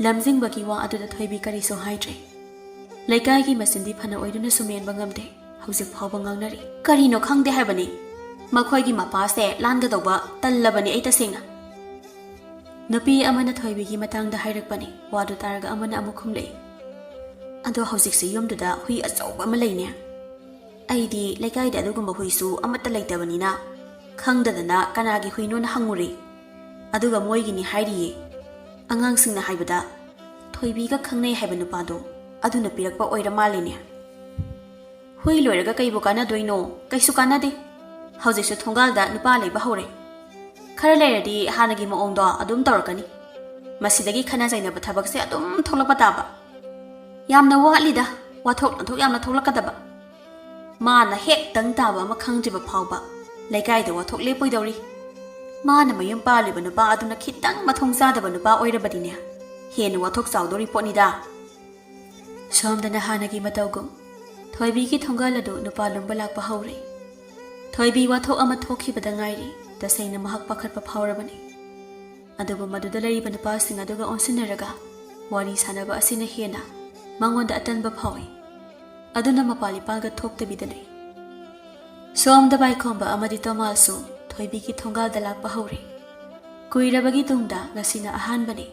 ꯂꯝꯖꯤꯡꯕꯒꯤ ꯋꯥ ꯑꯗꯨꯗ ꯊꯣꯏꯕꯤ ꯀꯔꯤꯁꯨ ꯍꯥꯏꯗ꯭ꯔꯦ꯫ ꯂꯩꯀꯥꯏꯒꯤ ꯃꯆꯤꯟꯗꯤ ꯐꯅ ꯑꯣꯏꯗꯨꯅꯁꯨ ꯃꯦꯟꯕ ꯉꯝꯗꯦ꯫ ꯍꯧꯖꯤꯛ ꯐꯥꯎꯕ ꯉꯥꯡꯅꯔꯤ꯫ ꯀꯔꯤꯅꯣ ꯈꯪꯗꯦ ꯍꯥꯏꯕꯅꯤ꯫ ꯃꯈꯣꯏꯒꯤ ꯃꯄꯥꯁꯦ ꯂꯥꯟꯒꯗꯧꯕ ꯇꯜꯂꯕꯅꯤ ꯑꯩ ꯇꯁꯦꯡꯅ꯫ ꯅꯨꯄꯤ ꯑꯃꯅ ꯊꯣꯏꯕꯤꯒꯤ ꯃꯇꯥꯡꯗ ꯍꯥꯏꯔꯛꯄꯅꯤ꯫ ꯋꯥꯗꯨ ꯇꯥꯔꯒ ꯑꯃꯅ ꯑꯃꯨꯛ ꯈꯨꯝꯂꯛꯏ꯫ "ꯑꯗꯣ ꯍꯧꯖꯤꯛꯁꯦ ꯌꯨꯝꯗꯨꯗ ꯍꯨꯏ ꯑꯆꯧꯕ ꯑꯃ ꯂꯩꯅꯦ꯫" ꯑꯩꯗꯤ ꯂꯩꯀꯥꯏꯗ ꯑꯗꯨꯒꯨꯝꯕ ꯍꯨꯏꯁꯨ ꯑꯃꯠꯇ ꯂꯩꯇꯕꯅꯤꯅ ꯈꯪꯗꯗꯅ ꯀꯅꯥꯒꯤ ꯍꯨꯏꯅꯣꯅ ꯍꯪꯉꯨꯔꯦ꯫ ꯑꯗꯨꯒ ꯃꯣꯏꯒꯤꯅꯤ ꯍꯥꯏꯔꯤꯌꯦ꯫ ꯑꯉꯥꯡꯁꯤꯡꯅ ꯍꯥꯏꯕꯗ ꯊꯣꯏꯕꯤꯒ ꯈꯪꯅꯩ ꯍꯥꯏꯕ ꯅꯨꯄꯥꯗꯣ ꯑꯗꯨꯅ ꯄꯤꯔꯛꯄ ꯑꯣꯏꯔ ꯃꯥꯜꯂꯦꯅꯦ꯫ ꯍꯨꯏ ꯂꯣꯏꯔꯒ ꯀꯩꯕꯨ ꯀꯥꯟꯅꯗꯣꯏꯅꯣ? ꯀꯩꯁꯨ ꯀꯥꯟꯅꯗꯦ꯫ ꯍꯧꯖꯤꯛꯁꯨ ꯊꯣꯡꯒꯥꯜꯗ ꯅꯨꯄꯥ ꯂꯩꯕ ꯍꯧꯔꯦ꯫ ꯈꯔ ꯂꯩꯔꯗꯤ ꯍꯥꯟꯅꯒꯤ ꯃꯑꯣꯡꯗꯣ ꯑꯗꯨꯝ ꯇꯧꯔꯛꯀꯅꯤ꯫ ꯃꯁꯤꯗꯒꯤ ꯈꯠꯅ ꯆꯩꯅꯕ ꯊꯕꯛꯁꯦ ꯑꯗꯨꯝ ꯊꯣꯛꯂꯛꯄ ꯇꯥꯕ꯫ ꯌꯥꯝꯅ ꯋꯥꯠꯂꯤꯗ, ꯋꯥꯊꯣꯛ ꯂꯥꯟꯊꯣꯛ ꯌꯥꯝꯅ ꯊꯣꯛꯂꯛꯀꯗꯕ꯫ ꯃꯥꯅ ꯍꯦꯛꯇꯪ ꯇꯥꯕ ꯑꯃ ꯈꯪꯗ꯭ꯔꯤꯕ ꯐꯥꯎꯕ ꯂꯩꯀꯥꯏꯗ ꯋꯥꯊꯣꯛ ꯂꯦꯞꯄꯣꯏꯗꯧꯔꯤ꯫ ꯃꯥꯅ ꯃꯌꯨꯝ ꯄꯥꯜꯂꯤꯕ ꯅꯨꯄꯥ ꯑꯗꯨꯅ ꯈꯤꯇꯪ ꯃꯊꯣꯡ ꯆꯥꯗꯕ ꯅꯨꯄꯥ ꯑꯣꯏꯔꯕꯗꯤꯅꯦ, ꯍꯦꯟꯅ ꯋꯥꯊꯣꯛ ꯆꯥꯎꯗꯧꯔꯤ ꯄꯣꯠꯅꯤꯗ꯫ ꯁꯣꯝꯗꯅ ꯍꯥꯟꯅꯒꯤ ꯃꯇꯧꯒꯨꯝ ꯊꯣꯏꯕꯤꯒꯤ ꯊꯣꯡꯒꯥꯜ ꯑꯗꯨ ꯅꯨꯄꯥ ꯂꯨꯝꯕ ꯂꯥꯛꯄ ꯍꯧꯔꯦ꯫ ꯊꯣꯏꯕꯤ ꯋꯥꯊꯣꯛ ꯑꯃ ꯊꯣꯛꯈꯤꯕꯗ ꯉꯥꯏꯔꯤ꯫ ꯇꯁꯦꯡꯅ ꯃꯍꯥꯛ ꯄꯥꯈꯠꯄ ꯐꯥꯎꯔꯕꯅꯤ꯫ ꯑꯗꯨꯕꯨ ꯃꯗꯨꯗ ꯂꯩꯔꯤꯕ ꯅꯨꯄꯥꯁꯤꯡ ꯑꯗꯨꯒ ꯑꯣꯟꯁꯤꯟꯅꯔꯒ ꯋꯥꯔꯤ ꯁꯥꯟꯅꯕ ꯑꯁꯤꯅ ꯍꯦꯟꯅ ꯃꯉꯣꯟꯗ ꯑꯇꯟꯕ ꯐꯥꯎꯏ꯫ ꯑꯗꯨꯅ ꯃꯄꯥꯜ ꯏꯄꯥꯜꯒ ꯊꯣꯛꯇꯕꯤꯗ ꯂꯩ꯫ ꯁꯣꯝꯗ ꯕꯥꯏꯈꯣꯝꯕ ꯑꯃꯗꯤ ꯇꯣꯃꯥꯜꯁꯨ ꯊꯣꯏꯕꯤꯒꯤ ꯊꯣꯡꯒꯥꯜꯗ ꯂꯥꯛꯄ ꯍꯧꯔꯦ꯫ ꯀꯨꯏꯔꯕꯒꯤ ꯇꯨꯡꯗ ꯉꯁꯤꯅ ꯑꯍꯥꯟꯕꯅꯤ꯫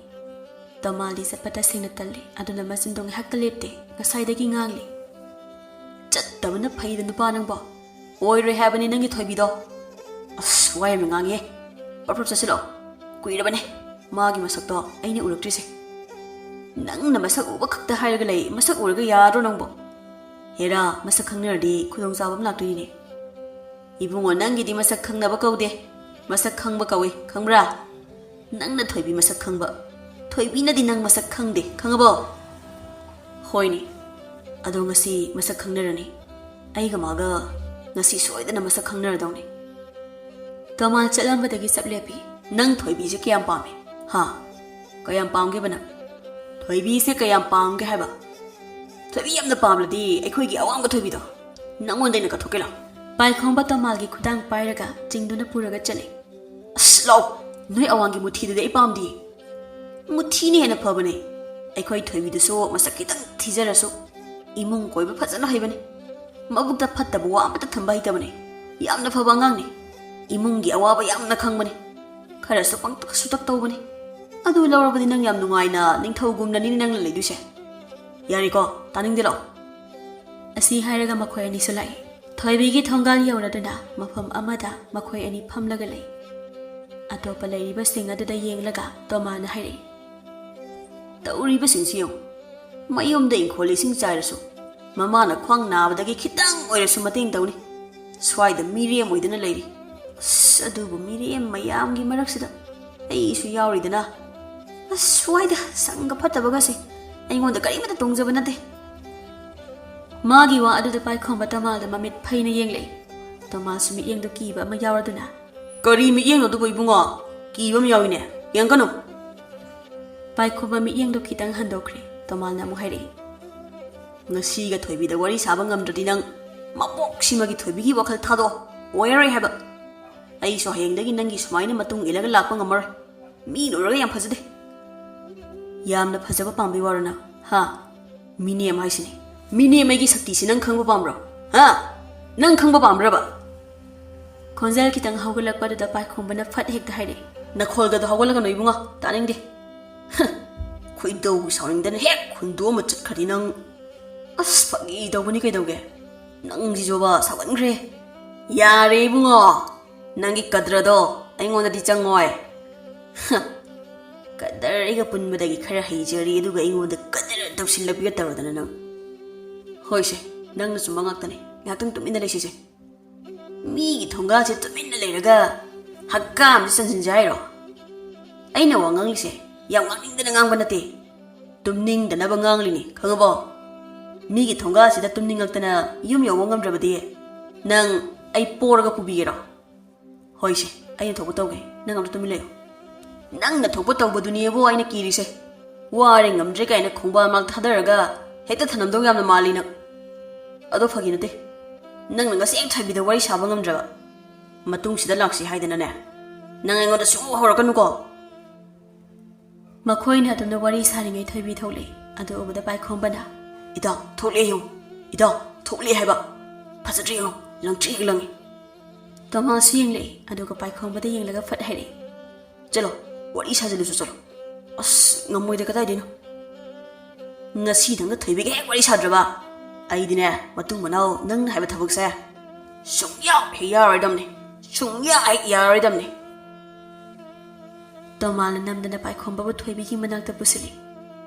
ꯇꯣꯃꯥꯜꯗꯤ ꯆꯠꯄ ꯇꯁꯦꯡꯅ ꯇꯜꯂꯤ, ꯑꯗꯨꯅ ꯃꯆꯤꯟꯗꯣ ꯉꯥꯏꯍꯥꯛꯇ ꯂꯦꯞꯇꯦ, ꯉꯁꯥꯏꯗꯒꯤ ꯉꯥꯡꯂꯤ꯫ "ꯆꯠꯇꯕꯅ ꯐꯩꯗ ꯅꯨꯄꯥ ꯅꯪꯕꯣ꯫ ꯑꯣꯏꯔꯣꯏ ꯍꯥꯏꯕꯅꯤ ꯅꯪꯒꯤ ꯊꯣꯏꯕꯤꯗꯣ꯫ ꯑꯁ, ꯋꯥ ꯌꯥꯝꯅ ꯉꯥꯡꯉꯦ꯫ ꯄ꯭ꯔꯞ ꯄ꯭ꯔꯞ ꯆꯠꯁꯤꯜꯂꯛꯑꯣ꯫ ꯀꯨꯏꯔꯕꯅꯦ ꯃꯥꯒꯤ ꯃꯁꯛꯇꯣ ꯑꯩꯅ ꯎꯔꯛꯇ꯭ꯔꯤꯁꯦ꯫ ꯅꯪꯅ ꯃꯁꯛ ꯎꯕ ꯈꯛꯇ ꯍꯥꯏꯔꯒ ꯂꯩ, ꯃꯁꯛ ꯎꯔꯒ ꯌꯥꯗ꯭ꯔꯣ ꯅꯪꯕꯣ? ꯍꯦꯔꯥ, ꯃꯁꯛ ꯈꯪꯅꯔꯗꯤ ꯈꯨꯗꯣꯡꯆꯥꯕ ꯑꯃ ꯂꯥꯛꯇꯣꯏꯅꯤꯅꯦ꯫ ꯏꯕꯨꯡꯉꯣ, ꯅꯪꯒꯤꯗꯤ ꯃꯁꯛ ꯈꯪꯅꯕ ꯀꯧꯗꯦ, ꯃꯁꯛ ꯈꯪꯕ ꯀꯧꯏ, ꯈꯪꯕ꯭ꯔꯥ? ꯅꯪꯅ ꯊꯣꯏꯕꯤ ꯃꯁꯛ ꯈꯪꯕ, ꯊꯣꯏꯕꯤꯅꯗꯤ ꯅꯪ ꯃꯁꯛ ꯈꯪꯗꯦ, ꯈꯪꯉꯕꯣ?" "ꯍꯣꯏꯅꯦ, ꯑꯗꯣ ꯉꯁꯤ ꯃꯁꯛ ꯈꯪꯅꯔꯅꯤ꯫ ꯑꯩꯒ ꯃꯥꯒ ꯉꯁꯤ ꯁꯣꯏꯗꯅ ꯃꯁꯛ ꯈꯪꯅꯔꯗꯧꯅꯤ꯫" ꯇꯣꯃꯥꯜ ꯆꯠꯂꯝꯕꯗꯒꯤ ꯆꯞ ꯂꯦꯞꯄꯤ꯫ "ꯅꯪ ꯊꯣꯏꯕꯤꯁꯦ ꯀꯌꯥꯝ ꯄꯥꯝꯃꯤ? ꯍꯥ? ꯀꯌꯥꯝ ꯄꯥꯝꯒꯦꯕ ꯅꯪ? ꯊꯣꯏꯕꯤꯁꯦ ꯀꯌꯥꯝ ꯄꯥꯝꯒꯦ ꯍꯥꯏꯕ? ꯊꯣꯏꯕꯤ ꯌꯥꯝꯅ ꯄꯥꯝꯂꯗꯤ ꯑꯩꯈꯣꯏꯒꯤ ꯑꯋꯥꯡꯕ ꯊꯣꯏꯕꯤꯗꯣ ꯅꯪꯉꯣꯟꯗ ꯑꯩꯅ ꯀꯠꯊꯣꯛꯀꯦ ꯂꯥꯎ꯫" ꯄꯥꯏꯈꯣꯝꯕ ꯇꯣꯃꯥꯜꯒꯤ ꯈꯨꯗꯥꯡ ꯄꯥꯏꯔꯒ ꯆꯤꯡꯗꯨꯅ ꯄꯨꯔꯒ ꯆꯠꯂꯤ꯫ "ꯑꯁ, ꯂꯥꯎ! ꯅꯣꯏ ꯑꯋꯥꯡꯒꯤ ꯃꯨꯊꯤꯗꯨꯗꯤ ꯑꯩ ꯄꯥꯝꯗꯤꯌꯦ꯫ ꯃꯨꯊꯤꯅ ꯍꯦꯟꯅ ꯐꯕꯅꯦ꯫ ꯑꯩꯈꯣꯏ ꯊꯣꯏꯕꯤꯗꯨꯁꯨ ꯃꯁꯛ ꯈꯤꯇꯪ ꯊꯤꯖꯔꯁꯨ ꯏꯃꯨꯡ ꯀꯣꯏꯕ ꯐꯖꯅ ꯍꯩꯕꯅꯦ꯫ ꯃꯕꯨꯛꯇ ꯐꯠꯇꯕ ꯋꯥ ꯑꯃꯠꯇ ꯊꯝꯕ ꯍꯩꯇꯕꯅꯦ꯫ ꯌꯥꯝꯅ ꯐꯕ ꯑꯉꯥꯡꯅꯦ꯫ ꯏꯃꯨꯡꯒꯤ ꯑꯋꯥꯕ ꯌꯥꯝꯅ ꯈꯪꯕꯅꯦ꯫ ꯈꯔꯁꯨ ꯄꯪꯇꯛ ꯁꯨꯇꯛ ꯇꯧꯕꯅꯦ꯫ ꯑꯗꯨ ꯂꯧꯔꯕꯗꯤ ꯅꯪ ꯌꯥꯝ ꯅꯨꯡꯉꯥꯏꯅ ꯅꯤꯡꯊꯧꯒꯨꯝꯅꯅꯤꯅꯦ ꯅꯪꯅ ꯂꯩꯗꯣꯏꯁꯦ꯫ ꯌꯥꯔꯦꯀꯣ, ꯇꯥꯅꯤꯡꯗꯦ, ꯂꯥꯛꯑꯣ꯫" ꯑꯁꯤ ꯍꯥꯏꯔꯒ ꯃꯈꯣꯏ ꯑꯅꯤꯁꯨ ꯂꯥꯛꯏ꯫ ꯊꯣꯏꯕꯤꯒꯤ ꯊꯣꯡꯒꯥꯜ ꯌꯧꯔꯗꯨꯅ ꯃꯐꯝ ꯑꯃꯗ ꯃꯈꯣꯏ ꯑꯅꯤ ꯐꯝꯂꯒ ꯂꯩ꯫ ꯑꯇꯣꯞꯄ ꯂꯩꯔꯤꯕꯁꯤꯡ ꯑꯗꯨꯗ ꯌꯦꯡꯂꯒ ꯇꯣꯃꯥꯅ ꯍꯥꯏꯔꯛꯏ, "ꯇꯧꯔꯤꯕꯁꯤꯡꯁꯤ ꯌꯦꯡꯉꯨ꯫ ꯃꯌꯨꯝꯗ ꯏꯪꯈꯣꯜ ꯏꯁꯤꯡ ꯆꯥꯏꯔꯁꯨ ꯃꯃꯥꯅ ꯈ꯭ꯋꯥꯡ ꯅꯥꯕꯗꯒꯤ ꯈꯤꯇꯪ ꯑꯣꯏꯔꯁꯨ ꯃꯇꯦꯡ ꯇꯧꯅꯤ꯫ ꯁ꯭ꯋꯥꯏꯗ ꯃꯤꯔꯦꯝ ꯑꯣꯏꯗꯨꯅ ꯂꯩꯔꯤ꯫ ꯑꯁ, ꯑꯗꯨꯕꯨ ꯃꯤꯔꯦꯝ ꯃꯌꯥꯝꯒꯤ ꯃꯔꯛꯁꯤꯗ ꯑꯩꯁꯨ ꯌꯥꯎꯔꯤꯗꯅ꯫ ꯑꯁ, ꯁ꯭ꯋꯥꯏꯗ ꯁꯪꯒ ꯐꯠꯇꯕꯒꯁꯦ ꯑꯩꯉꯣꯟꯗ ꯀꯔꯤꯃꯠꯇ ꯇꯣꯡꯖꯕ ꯅꯠꯇꯦ꯫" ꯃꯥꯒꯤ ꯋꯥ ꯑꯗꯨꯗ ꯄꯥꯏꯈꯣꯝꯕ ꯇꯣꯃꯥꯗ ꯃꯃꯤꯠ ꯐꯩꯅ ꯌꯦꯡꯂꯛꯏ꯫ ꯇꯣꯃꯥꯁꯨ ꯃꯤꯠꯌꯦꯡꯗꯨ ꯀꯤꯕ ꯑꯃ ꯌꯥꯎꯔꯗꯨꯅ, "ꯀꯔꯤ ꯃꯤꯠꯌꯦꯡꯅꯣ ꯑꯗꯨꯕꯨ ꯏꯕꯨꯡꯉꯣ? ꯀꯤꯕ ꯑꯃ ꯌꯥꯎꯏꯅꯦ꯫ ꯌꯦꯡꯀꯅꯨ꯫" ꯄꯥꯏꯈꯣꯝꯕ ꯃꯤꯠꯌꯦꯡꯗꯨ ꯈꯤꯇꯪ ꯍꯟꯗꯣꯛꯈ꯭ꯔꯦ꯫ ꯇꯣꯃꯥꯅ ꯑꯃꯨꯛ ꯍꯥꯏꯔꯛꯏ, "ꯉꯁꯤꯒ ꯊꯣꯏꯕꯤꯗ ꯋꯥꯔꯤ ꯁꯥꯕ ꯉꯝꯗ꯭ꯔꯗꯤ ꯅꯪ ꯃꯄꯣꯛꯁꯤꯃꯒꯤ ꯊꯣꯏꯕꯤꯒꯤ ꯋꯥꯈꯜ ꯊꯥꯗꯣꯛꯑꯣ꯫ ꯑꯣꯏꯔꯔꯣꯏ ꯍꯥꯏꯕ꯫ ꯑꯩꯁꯨ ꯍꯌꯦꯡꯗꯒꯤ ꯅꯪꯒꯤ ꯁꯨꯃꯥꯏꯅ ꯃꯇꯨꯡ ꯏꯜꯂꯒ ꯂꯥꯛꯄ ꯉꯝꯃꯔꯣꯏ꯫ ꯃꯤ ꯂꯣꯏꯔꯒ ꯌꯥꯝ ꯐꯖꯗꯦ꯫" "ꯌꯥꯝꯅ ꯐꯖꯕ ꯄꯥꯝꯕꯩ ꯋꯥꯔꯣ ꯅꯪ? ꯍꯥ? ꯃꯤꯅꯦꯝ ꯍꯥꯏꯁꯤꯅꯤ꯫ ꯃꯤꯅꯦꯝ ꯑꯩꯒꯤ ꯁꯛꯇꯤꯁꯤ ꯅꯪ ꯈꯪꯕ ꯄꯥꯝꯕ꯭ꯔꯣ? ꯍꯥ? ꯅꯪ ꯈꯪꯕ ꯄꯥꯝꯕ꯭ꯔꯕ?" ꯈꯣꯟꯖꯦꯜ ꯈꯤꯇꯪ ꯍꯧꯒꯠꯂꯛꯄꯗꯨꯗ ꯄꯥꯏꯈꯣꯝꯕꯅ ꯐꯠ ꯍꯦꯛꯇ ꯍꯥꯏꯔꯛꯏ, "ꯅꯈꯣꯜꯒꯗꯣ ꯍꯧꯒꯠꯂꯒꯅꯨ ꯏꯕꯨꯡꯉꯣ, ꯇꯥꯅꯤꯡꯗꯦ꯫ ꯍ, ꯈꯣꯏꯗꯧ ꯁꯥꯎꯅꯤꯡꯗꯅ ꯍꯦꯛ ꯍꯨꯟꯗꯣꯛꯑꯝꯃ ꯆꯠꯈ꯭ꯔꯗꯤ ꯅꯪ꯫ ꯑꯁ, ꯐꯥꯒꯤ ꯇꯧꯕꯅꯤ ꯀꯩꯗꯧꯒꯦ? ꯅꯪꯁꯤꯁꯨꯕ ꯁꯥꯎꯒꯟꯈ꯭ꯔꯦ꯫ ꯌꯥꯔꯦ ꯏꯕꯨꯡꯉꯣ, ꯅꯪꯒꯤ ꯀꯗ꯭ꯔꯗꯣ ꯑꯩꯉꯣꯟꯗꯗꯤ ꯆꯪꯉꯣꯏ꯫ ꯍ, ꯀꯗꯔ ꯑꯩꯒ ꯄꯨꯟꯕꯗꯒꯤ ꯈꯔ ꯍꯩꯖꯔꯤ, ꯑꯗꯨꯒ ꯑꯩꯉꯣꯟꯗ ꯀꯗꯔ ꯇꯧꯁꯤꯜꯂꯛꯄꯤꯒ ꯇꯧꯔꯗꯅ ꯅꯪ꯫ ꯍꯣꯏꯁꯦ, ꯅꯪꯅ ꯆꯨꯝꯕ ꯉꯥꯛꯇꯅꯦ꯫ ꯉꯥꯏꯍꯥꯛꯇꯪ ꯇꯨꯃꯤꯟꯅ ꯂꯩꯁꯤꯁꯦ꯫ ꯃꯤꯒꯤ ꯊꯣꯡꯒꯥꯜꯁꯦ ꯇꯨꯃꯤꯟꯅ ꯂꯩꯔꯒ ꯍꯛꯀꯥꯝꯁꯦ ꯆꯟꯁꯤꯟꯁꯦ ꯍꯥꯏꯔꯣ? ꯑꯩꯅ ꯋꯥ ꯉꯥꯡꯂꯤꯁꯦ ꯌꯥꯝ ꯉꯥꯡꯅꯤꯡꯗꯅ ꯉꯥꯡꯕ ꯅꯠꯇꯦ, ꯇꯨꯝꯅꯤꯡꯗꯅꯕ ꯉꯥꯡꯂꯤꯅꯤ, ꯈꯪꯉꯕꯣ? ꯃꯤꯒꯤ ꯊꯣꯡꯒꯥꯜꯁꯤꯗ ꯇꯨꯝꯅꯤꯡꯉꯛꯇꯅ ꯌꯨꯝ ꯌꯧꯕ ꯉꯝꯗ꯭ꯔꯕꯗꯤ ꯅꯪ ꯑꯩ ꯄꯣꯔꯒ ꯄꯨꯕꯤꯒꯦꯔꯣ? ꯍꯣꯏꯁꯦ, ꯑꯩꯅ ꯊꯣꯛꯄ ꯇꯧꯒꯦ, ꯅꯪ ꯑꯝꯇ ꯇꯨꯃꯤꯟ ꯂꯩꯌꯨ꯫ ꯅꯪꯅ ꯊꯣꯛꯄ ꯇꯧꯕꯗꯨꯅꯦꯕꯣ ꯑꯩꯅ ꯀꯤꯔꯤꯁꯦ꯫ ꯋꯥꯔꯦ ꯉꯝꯗ꯭ꯔꯦ ꯀꯥꯏꯅ ꯈꯣꯡꯕꯥꯜ ꯃꯥꯛ ꯊꯥꯗꯔꯒ ꯍꯦꯛꯇ ꯊꯅꯝꯗꯧ ꯌꯥꯝꯅ ꯃꯥꯜꯂꯤ ꯅꯪ꯫ ꯑꯗꯣ ꯐꯥꯒꯤ ꯅꯠꯇꯦ, ꯅꯪꯅ ꯉꯁꯤ ꯍꯦꯛ ꯊꯣꯏꯕꯤꯗ ꯋꯥꯔꯤ ꯁꯥꯕ ꯉꯝꯗ꯭ꯔꯕ꯫ ꯃꯇꯨꯡꯁꯤꯗ ꯂꯥꯛꯁꯤ ꯍꯥꯏꯗꯅꯅꯦ, ꯅꯪ ꯑꯩꯉꯣꯟꯗ ꯁꯨꯡꯍꯧ ꯍꯧꯔꯛꯀꯅꯨꯀꯣ꯫ ꯃꯈꯣꯏꯅ ꯑꯗꯨꯝꯅ ꯋꯥꯔꯤ ꯁꯥꯔꯤꯉꯩ ꯊꯣꯏꯕꯤ ꯊꯣꯛꯂꯛꯏ꯫ ꯑꯗꯨ ꯎꯕꯗ ꯄꯥꯏꯈꯣꯝꯕꯅ, "ꯏꯇꯥꯎ, ꯊꯣꯛꯂꯛꯑꯦ ꯌꯦꯡꯉꯨ꯫ ꯏꯇꯥꯎ, ꯊꯣꯛꯂꯛꯑꯦ ꯍꯥꯏꯕ꯫ ꯐꯖꯗ꯭ꯔꯦ ꯌꯦꯡꯉꯨ, ꯂꯪꯇ꯭ꯔꯤꯛ ꯍꯦꯛ ꯂꯪꯉꯤ꯫" ꯇꯣꯃꯥꯁꯁꯨ ꯌꯦꯡꯂꯛꯏ, ꯑꯗꯨꯒ ꯄꯥꯏꯈꯣꯝꯕꯗ ꯌꯦꯡꯂꯒ ꯐꯠ ꯍꯥꯏꯔꯛꯏ, "ꯆꯠꯂꯣ, ꯋꯥꯔꯤ ꯁꯥꯖꯤꯜꯂꯨꯁꯨ ꯆꯠꯂꯣ꯫" "ꯑꯁ, ꯉꯝꯃꯣꯏꯗ, ꯀꯗꯥꯏꯗꯩꯅꯣ? ꯉꯁꯤꯗꯪꯒ ꯊꯣꯏꯕꯤꯒ ꯍꯦꯛ ꯋꯥꯔꯤ ꯁꯥꯗ꯭ꯔꯕ, ꯑꯩꯗꯤꯅꯦ, ꯃꯇꯨꯡ ꯃꯅꯥꯎ ꯅꯪꯅ ꯍꯥꯏꯕ ꯊꯕꯛꯁꯦ ꯁꯨꯡꯌꯥ ꯍꯦꯛ ꯌꯥꯔꯣꯏꯗꯝꯅꯤ, ꯁꯨꯡꯌꯥ ꯍꯦꯛ ꯌꯥꯔꯣꯏꯗꯝꯅꯤ꯫ ꯇꯣꯃꯥꯜꯅ ꯅꯝꯗꯅ ꯄꯥꯏꯈꯣꯝꯕꯕꯨ ꯊꯣꯏꯕꯤꯒꯤ ꯃꯅꯥꯛꯇ ꯄꯨꯁꯤꯜꯂꯤ꯫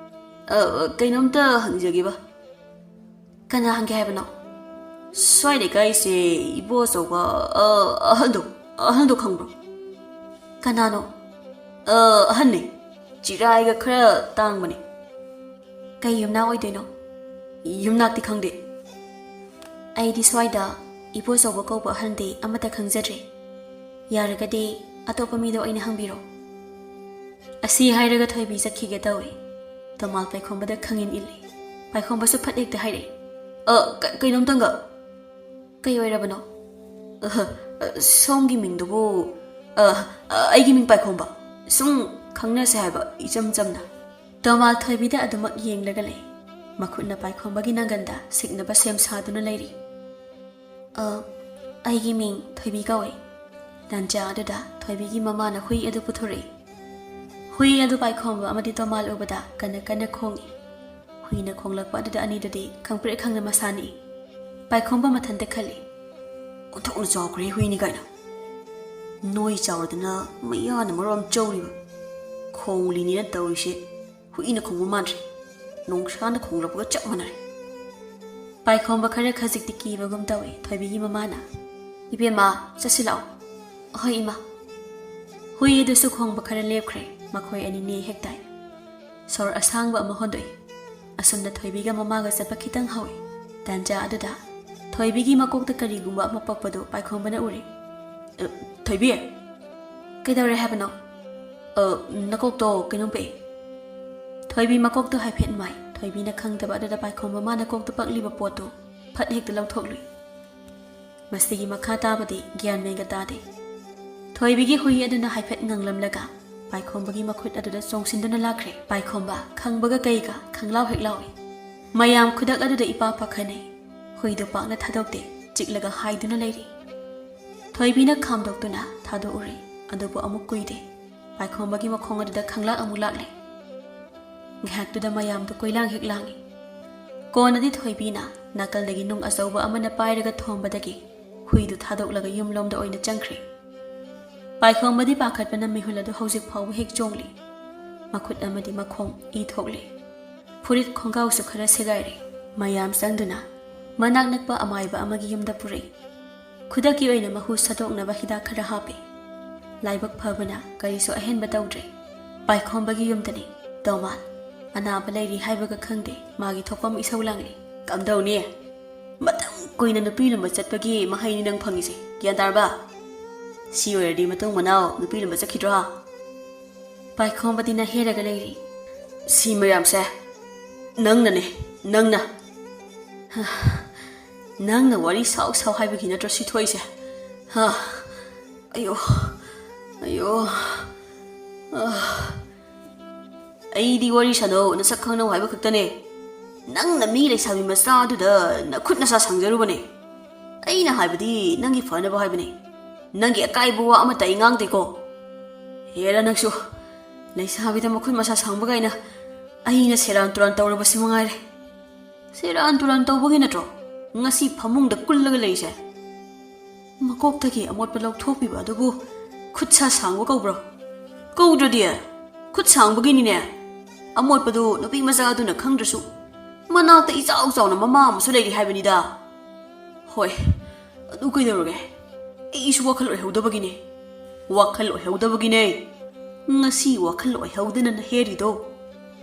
"ꯑ, ꯀꯩꯅꯣꯝꯇ ꯍꯪꯖꯒꯦꯕ꯫" "ꯀꯅꯥ ꯍꯪꯒꯦ ꯍꯥꯏꯕꯅꯣ?" "ꯁ꯭ꯋꯥꯏ ꯂꯩꯀꯥꯏꯁꯦ ꯏꯕꯣ ꯑꯆꯧꯕ, ꯑ, ꯑꯍꯟꯗꯣ, ꯑꯍꯟꯗꯣ ꯈꯪꯕ꯭ꯔꯣ?" "ꯀꯅꯥꯅꯣ?" "ꯑ, ꯑꯍꯟꯅꯦ꯫ ꯆꯤꯔꯥꯏꯒ ꯈꯔ ꯇꯥꯡꯕꯅꯦ꯫" "ꯀꯩ ꯌꯨꯝꯅꯥꯛ ꯑꯣꯏꯗꯣꯏꯅꯣ?" "ꯌꯨꯝꯅꯥꯛꯇꯤ ꯈꯪꯗꯦ꯫" "ꯑꯩꯗꯤ ꯁ꯭ꯋꯥꯏꯗ ꯏꯕꯣ ꯑꯆꯧꯕ ꯀꯧꯕ ꯑꯍꯟꯗꯤ ꯑꯃꯠꯇ ꯈꯪꯖꯗ꯭ꯔꯦ꯫ ꯌꯥꯔꯒꯗꯤ ꯑꯇꯣꯞꯄ ꯃꯤꯗ ꯑꯣꯏꯅ ꯍꯪꯕꯤꯔꯣ꯫" ꯑꯁꯤ ꯍꯥꯏꯔꯒ ꯊꯣꯏꯕꯤ ꯆꯠꯈꯤꯒꯦ ꯇꯧꯏ꯫ ꯇꯣꯃꯥꯜ ꯄꯥꯏꯈꯣꯝꯕꯗ ꯈꯪꯏꯟ ꯏꯜꯂꯤ꯫ ꯄꯥꯏꯈꯣꯝꯕꯁꯨ ꯐꯠ ꯍꯦꯛꯇ ꯍꯥꯏꯔꯛꯏ꯫ "ꯑ, ꯀ-, ꯀꯩꯅꯣꯝꯇꯪꯒ꯫" "ꯀꯩ ꯑꯣꯏꯔꯕꯅꯣ?" "ꯑꯍ, ꯑ, ꯁꯣꯝꯒꯤ ꯃꯤꯡꯗꯨꯕꯨ?" "ꯑ, ꯑ, ꯑꯩꯒꯤ ꯃꯤꯡ ꯄꯥꯏꯈꯣꯝꯕ꯫ ꯁꯨꯝ ꯈꯪꯅꯁꯦ ꯍꯥꯏꯕ, ꯏꯆꯝ ꯆꯝꯅ꯫" ꯇꯣꯃꯥꯜ ꯊꯣꯏꯕꯤꯗ ꯑꯗꯨꯃꯛ ꯌꯦꯡꯂꯒ ꯂꯩ꯫ ꯃꯈꯨꯠꯅ ꯄꯥꯏꯈꯣꯝꯕꯒꯤ ꯅꯪꯒꯟꯗ ꯁꯤꯛꯅꯕ ꯁꯦꯝ ꯁꯥꯗꯨꯅ ꯂꯩꯔꯤ꯫ "ꯑ, ꯑꯩꯒꯤ ꯃꯤꯡ ꯊꯣꯏꯕꯤ ꯀꯧꯏ꯫" ꯇꯥꯟꯖꯥ ꯑꯗꯨꯗ ꯊꯣꯏꯕꯤꯒꯤ ꯃꯃꯥꯅ ꯍꯨꯏ ꯑꯗꯨ ꯄꯨꯊꯣꯔꯛꯏ꯫ ꯍꯨꯏ ꯑꯗꯨ ꯄꯥꯏꯈꯣꯝꯕ ꯑꯃꯗꯤ ꯇꯣꯃꯥꯜ ꯎꯕꯗ ꯀꯟꯅ ꯀꯟꯅ ꯈꯣꯡꯏ꯫ ꯍꯨꯏꯅ ꯈꯣꯡꯂꯛꯄ ꯑꯗꯨꯗ ꯑꯅꯤꯗꯨꯗꯤ ꯈꯪꯄ꯭ꯔꯦꯛ ꯈꯪꯅ ꯃꯁꯥ ꯅꯤꯛꯏ꯫ ꯄꯥꯏꯈꯣꯝꯕ ꯃꯊꯟꯇ ꯈꯜꯂꯤ, "ꯑꯣꯟꯊꯣꯛꯅ ꯆꯥꯎꯈ꯭ꯔꯦ ꯍꯨꯏꯅꯤ ꯀꯥꯏꯅ꯫ ꯅꯣꯏ ꯆꯥꯎꯔꯗꯅ ꯃꯌꯥꯅ ꯃꯔꯣꯝ ꯆꯧꯔꯤꯕ꯫ ꯈꯣꯡꯂꯤꯅꯤꯅ ꯇꯧꯔꯤꯁꯦ ꯍꯨꯏꯅ ꯈꯣꯡꯕ ꯃꯥꯟꯗ꯭ꯔꯦ, ꯅꯣꯡꯁꯥꯅ ꯈꯣꯡꯂꯛꯄꯒ ꯆꯞ ꯃꯥꯟꯅꯔꯦ꯫" ꯄꯥꯏꯈꯣꯝꯕ ꯈꯔ ꯈꯖꯤꯛꯇꯤ ꯀꯤꯕꯒꯨꯝ ꯇꯧꯏ ꯊꯣꯏꯕꯤꯒꯤ ꯃꯃꯥꯅ꯫ "ꯏꯕꯦꯝꯃ, ꯆꯠꯁꯤ ꯂꯥꯛꯑꯣ꯫" "ꯑꯍꯣꯏ ꯏꯃꯥ꯫" ꯍꯨꯏ ꯑꯗꯨꯁꯨ ꯈꯣꯡꯕ ꯈꯔ ꯂꯦꯞꯈ꯭ꯔꯦ꯫ ꯃꯈꯣꯏ ꯑꯅꯤ ꯅꯦ ꯍꯦꯛ ꯇꯥꯏ꯫ ꯁꯣꯔ ꯑꯁꯥꯡꯕ ꯑꯃ ꯍꯣꯟꯗꯣꯛꯏ꯫ ꯑꯁꯨꯝꯅ ꯊꯣꯏꯕꯤꯒ ꯃꯃꯥꯒ ꯆꯠꯄ ꯈꯤꯇꯪ ꯍꯧꯏ꯫ ꯇꯥꯟꯖꯥ ꯑꯗꯨꯗ ꯊꯣꯏꯕꯤꯒꯤ ꯃꯀꯣꯛꯇ ꯀꯔꯤꯒꯨꯝꯕ ꯑꯃ ꯄꯛꯄꯗꯨ ꯄꯥꯏꯈꯣꯝꯕꯅ ꯎꯔꯦ꯫ "ꯑ, ꯊꯣꯏꯕꯤ!" "ꯀꯩꯗꯧꯔꯦ ꯍꯥꯏꯕꯅꯣ?" "ꯑ, ꯅꯀꯣꯛꯇꯣ ꯀꯩꯅꯣꯝ ꯄꯛꯏ꯫" ꯊꯣꯏꯕꯤ ꯃꯀꯣꯛꯇꯣ ꯍꯥꯏꯐꯦꯠ ꯃꯥꯏ꯫ ꯊꯣꯏꯕꯤꯅ ꯈꯪꯗꯕ ꯑꯗꯨꯗ ꯄꯥꯏꯈꯣꯝꯕ ꯃꯥꯅ ꯀꯣꯛꯇ ꯄꯛꯂꯤꯕ ꯄꯣꯠꯇꯨ ꯐꯠ ꯍꯦꯛꯇ ꯂꯧꯊꯣꯛꯂꯨꯏ꯫ ꯃꯁꯤꯒꯤ ꯃꯈꯥ ꯇꯥꯕꯗꯤ ꯒ꯭ꯌꯥꯟ ꯃꯦꯟꯒ ꯇꯥꯗꯦ꯫ ꯊꯣꯏꯕꯤꯒꯤ ꯍꯨꯏ ꯑꯗꯨꯅ ꯍꯥꯏꯐꯦꯠ ꯉꯪꯂꯝꯂꯒ ꯄꯥꯏꯈꯣꯝꯕꯒꯤ ꯃꯈꯨꯠ ꯑꯗꯨꯗ ꯆꯣꯡꯁꯤꯟꯗꯨꯅ ꯂꯥꯛꯈ꯭ꯔꯦ꯫ ꯄꯥꯏꯈꯣꯝꯕ ꯈꯪꯕꯒ ꯀꯩꯒ ꯈꯪꯂꯥꯎ ꯍꯦꯛ ꯂꯥꯎꯏ꯫ ꯃꯌꯥꯝ ꯈꯨꯗꯛ ꯑꯗꯨꯗ ꯏꯄꯥ ꯄꯥꯈꯠꯅꯩ꯫ ꯍꯨꯏꯗꯨ ꯄꯥꯛꯅ ꯊꯥꯗꯣꯛꯇꯦ, ꯆꯤꯛꯂꯒ ꯍꯥꯏꯗꯨꯅ ꯂꯩꯔꯤ꯫ ꯊꯣꯏꯕꯤꯅ ꯈꯥꯝꯗꯣꯛꯇꯨꯅ ꯊꯥꯗꯣꯛꯎꯔꯦ, ꯑꯗꯨꯕꯨ ꯑꯃꯨꯛ ꯀꯨꯏꯗꯦ꯫ ꯄꯥꯏꯈꯣꯝꯕꯒꯤ ꯃꯈꯣꯡ ꯑꯗꯨꯗ ꯈꯪꯂꯥꯛ ꯑꯃꯨꯛ ꯂꯥꯛꯂꯦ꯫ ꯉꯥꯏꯍꯥꯛꯇꯨꯗ ꯃꯌꯥꯝꯗꯨ ꯀꯣꯏꯂꯥꯡ ꯍꯦꯛ ꯂꯥꯡꯏ꯫ ꯀꯣꯟꯅꯗꯤ ꯊꯣꯏꯕꯤꯅ ꯅꯥꯀꯜꯗꯒꯤ ꯅꯨꯡ ꯑꯆꯧꯕ ꯑꯃꯅ ꯄꯥꯏꯔꯒ ꯊꯣꯝꯕꯗꯒꯤ ꯍꯨꯏꯗꯨ ꯊꯥꯗꯣꯛꯂꯒ ꯌꯨꯝꯂꯣꯝꯗ ꯑꯣꯏꯅ ꯆꯪꯈ꯭ꯔꯦ꯫ ꯄꯥꯏꯈꯣꯝꯕꯗꯤ ꯄꯥꯈꯠꯄꯅ ꯃꯤꯍꯨꯜ ꯑꯗꯨ ꯍꯧꯖꯤꯛ ꯐꯥꯎꯕ ꯍꯦꯛ ꯆꯣꯡꯂꯤ꯫ ꯃꯈꯨꯠ ꯑꯃꯗꯤ ꯃꯈꯣꯡ ꯏ ꯊꯣꯛꯂꯤ꯫ ꯐꯨꯔꯤꯠ ꯈꯣꯡꯒ꯭ꯔꯥꯎꯁꯨ ꯈꯔ ꯁꯦꯒꯥꯏꯔꯦ꯫ ꯃꯌꯥꯝ ꯆꯪꯗꯨꯅ ꯃꯅꯥꯛ ꯅꯛꯄ ꯑꯃꯥꯏꯕ ꯑꯃꯒꯤ ꯌꯨꯝꯗ ꯄꯨꯔꯛꯏ꯫ ꯈꯨꯗꯛꯀꯤ ꯑꯣꯏꯅ ꯃꯍꯨ ꯁꯠꯇꯣꯛꯅꯕ ꯍꯤꯗꯥꯛ ꯈꯔ ꯍꯥꯞꯄꯤ꯫ ꯂꯥꯏꯕꯛ ꯐꯕꯅ ꯀꯔꯤꯁꯨ ꯑꯍꯦꯟꯕ ꯇꯧꯗ꯭ꯔꯦ꯫ ꯄꯥꯏꯈꯣꯝꯕꯒꯤ ꯌꯨꯝꯗꯅꯤ꯫ ꯇꯣꯃꯥꯟ ꯑꯅꯥꯕ ꯂꯩꯔꯤ ꯍꯥꯏꯕꯒ ꯈꯪꯗꯦ, ꯃꯥꯒꯤ ꯊꯣꯛꯐꯝ ꯏꯁꯧ ꯂꯥꯡꯂꯤ꯫ "ꯀꯝꯗꯧꯅꯤ? ꯃꯇꯝ ꯀꯨꯏꯅ ꯅꯨꯄꯤ ꯂꯨꯝꯕ ꯆꯠꯄꯒꯤ ꯃꯍꯩꯅꯤ ꯅꯪ ꯐꯪꯉꯤꯁꯦ, ꯒ꯭ꯌꯥꯟ ꯇꯥꯔꯕ? ꯁꯤ ꯑꯣꯏꯔꯗꯤ ꯃꯇꯨꯡ ꯃꯅꯥꯎ ꯅꯨꯄꯤ ꯂꯨꯝꯕ ꯆꯠꯈꯤꯗ꯭ꯔꯣ?" ꯄꯥꯏꯈꯣꯝꯕꯗꯤ ꯅꯥꯍꯦꯔꯒ ꯂꯩꯔꯤ꯫ "ꯁꯤ ꯃꯌꯥꯝꯁꯦ ꯅꯪꯅꯅꯦ, ꯅꯪꯅ꯫ ꯅꯪꯅ ꯋꯥꯔꯤ ꯁꯥꯎ ꯁꯥꯎ ꯍꯥꯏꯕꯒꯤ ꯅꯠꯇ꯭ꯔꯣ ꯁꯤ ꯊꯣꯛꯏꯁꯦ? ꯍꯥ? ꯑꯌꯣ, ꯑꯌꯣ, ꯑ꯫ ꯑꯩꯗꯤ ꯋꯥꯔꯤ ꯁꯥꯟꯅꯧ, ꯅꯁꯛ ꯈꯪꯅꯧ ꯍꯥꯏꯕ ꯈꯛꯇꯅꯦ꯫ ꯅꯪꯅ ꯃꯤ ꯂꯩꯁꯥꯕꯤ ꯃꯆꯥꯗꯨꯗ ꯅꯈꯨꯠ ꯅꯁꯥ ꯁꯥꯡꯖꯔꯨꯕꯅꯦ꯫ ꯑꯩꯅ ꯍꯥꯏꯕꯗꯤ ꯅꯪꯒꯤ ꯐꯅꯕ ꯍꯥꯏꯕꯅꯦ꯫ ꯅꯪꯒꯤ ꯑꯀꯥꯏꯕ ꯋꯥ ꯑꯃꯠꯇ ꯑꯩ ꯉꯥꯡꯗꯦꯀꯣ꯫ ꯍꯦꯔꯥ ꯅꯪꯁꯨ, ꯂꯩꯁꯥꯕꯤꯗ ꯃꯈꯨꯠ ꯃꯁꯥ ꯁꯥꯡꯕ ꯀꯥꯏꯅ꯫ ꯑꯩꯅ ꯁꯦꯔꯥꯟ ꯇꯨꯔꯥꯟ ꯇꯧꯔꯕꯁꯤ ꯃꯉꯥꯏꯔꯦ꯫ ꯁꯦꯔꯥꯟ ꯇꯨꯔꯥꯟ ꯇꯧꯕꯒꯤ ꯅꯠꯇ꯭ꯔꯣ ꯉꯁꯤ ꯐꯃꯨꯡꯗ ꯀꯨꯜꯂꯒ ꯂꯩꯔꯤꯁꯦ? ꯃꯀꯣꯛꯇꯒꯤ ꯑꯃꯣꯠꯄ ꯂꯧꯊꯣꯛꯄꯤꯕ ꯑꯗꯨꯕꯨ ꯈꯨꯠ ꯁꯥ ꯁꯥꯡꯕ ꯀꯧꯕ꯭ꯔꯣ? ꯀꯧꯗ꯭ꯔꯗꯤ꯫ ꯈꯨꯠ ꯁꯥꯡꯕꯒꯤꯅꯤꯅꯦ꯫ ꯑꯃꯣꯠꯄꯗꯨ ꯅꯨꯄꯤ ꯃꯆꯥ ꯑꯗꯨꯅ ꯈꯪꯗ꯭ꯔꯁꯨ ꯃꯅꯥꯛꯇ ꯏꯆꯥꯎ ꯆꯥꯎꯅ ꯃꯃꯥ ꯑꯃꯁꯨ ꯂꯩꯔꯤ ꯍꯥꯏꯕꯅꯤꯗ꯫ ꯍꯣꯏ, ꯑꯗꯨ ꯀꯩꯗꯧꯔꯒꯦ? ꯑꯩꯁꯨ ꯋꯥꯈꯜ ꯑꯣꯏꯍꯧꯗꯕꯒꯤꯅꯦ꯫ ꯋꯥꯈꯜ ꯑꯣꯏꯍꯧꯗꯕꯒꯤꯅꯦ꯫ ꯉꯁꯤ ꯋꯥꯈꯜ ꯑꯣꯏꯍꯧꯗꯅ ꯅꯍꯦꯔꯤꯗꯣ꯫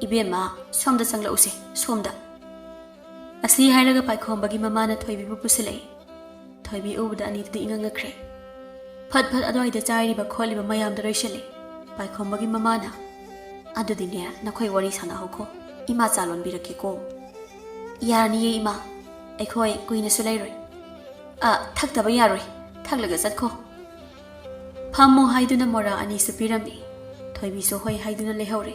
ꯏꯕꯦꯝꯃ, ꯁꯣꯝꯗ ꯆꯪꯂꯛꯎꯁꯦ, ꯁꯣꯝꯗ꯫ ꯑꯁꯤ ꯍꯥꯏꯔꯒ ꯄꯥꯏꯈꯣꯝꯕꯒꯤ ꯃꯃꯥꯅ ꯊꯣꯏꯕꯤꯕꯨ ꯄꯨꯁꯤꯜꯂꯛꯏ꯫ ꯊꯣꯏꯕꯤ ꯎꯕꯗ ꯑꯅꯤꯗꯨꯗꯤ ꯏꯉꯛ ꯉꯛꯈ꯭ꯔꯦ꯫ ꯐꯠ ꯐꯠ ꯑꯗꯨꯋꯥꯏꯗ ꯆꯥꯏꯔꯤꯕ ꯈꯣꯠꯂꯤꯕ ꯃꯌꯥꯝꯗꯣ ꯂꯣꯏꯁꯤꯜꯂꯤ꯫ ꯄꯥꯏꯈꯣꯝꯕꯒꯤ ꯃꯃꯥꯅ, "ꯑꯗꯨꯗꯤꯅꯦ, ꯅꯈꯣꯏ ꯋꯥꯔꯤ ꯁꯥꯟꯅꯍꯧꯈꯣ꯫ ꯏꯃꯥ ꯆꯥ ꯂꯣꯟꯕꯤꯔꯛꯀꯦꯀꯣ꯫" "ꯌꯥꯔꯅꯤꯌꯦ ꯏꯃꯥ, ꯑꯩꯈꯣꯏ ꯀꯨꯏꯅꯁꯨ ꯂꯩꯔꯣꯏ꯫" "ꯑ, ꯊꯛꯇꯕ ꯌꯥꯔꯣꯏ, ꯊꯛꯂꯒ ꯆꯠꯈꯣ꯫" ꯐꯝꯃꯣ ꯍꯥꯏꯗꯨꯅ ꯃꯣꯔꯥ ꯑꯅꯤꯁꯨ ꯄꯤꯔꯝꯃꯤ꯫ ꯊꯣꯏꯕꯤꯁꯨ ꯍꯣꯏ ꯍꯥꯏꯗꯨꯅ ꯂꯩꯍꯧꯔꯦ꯫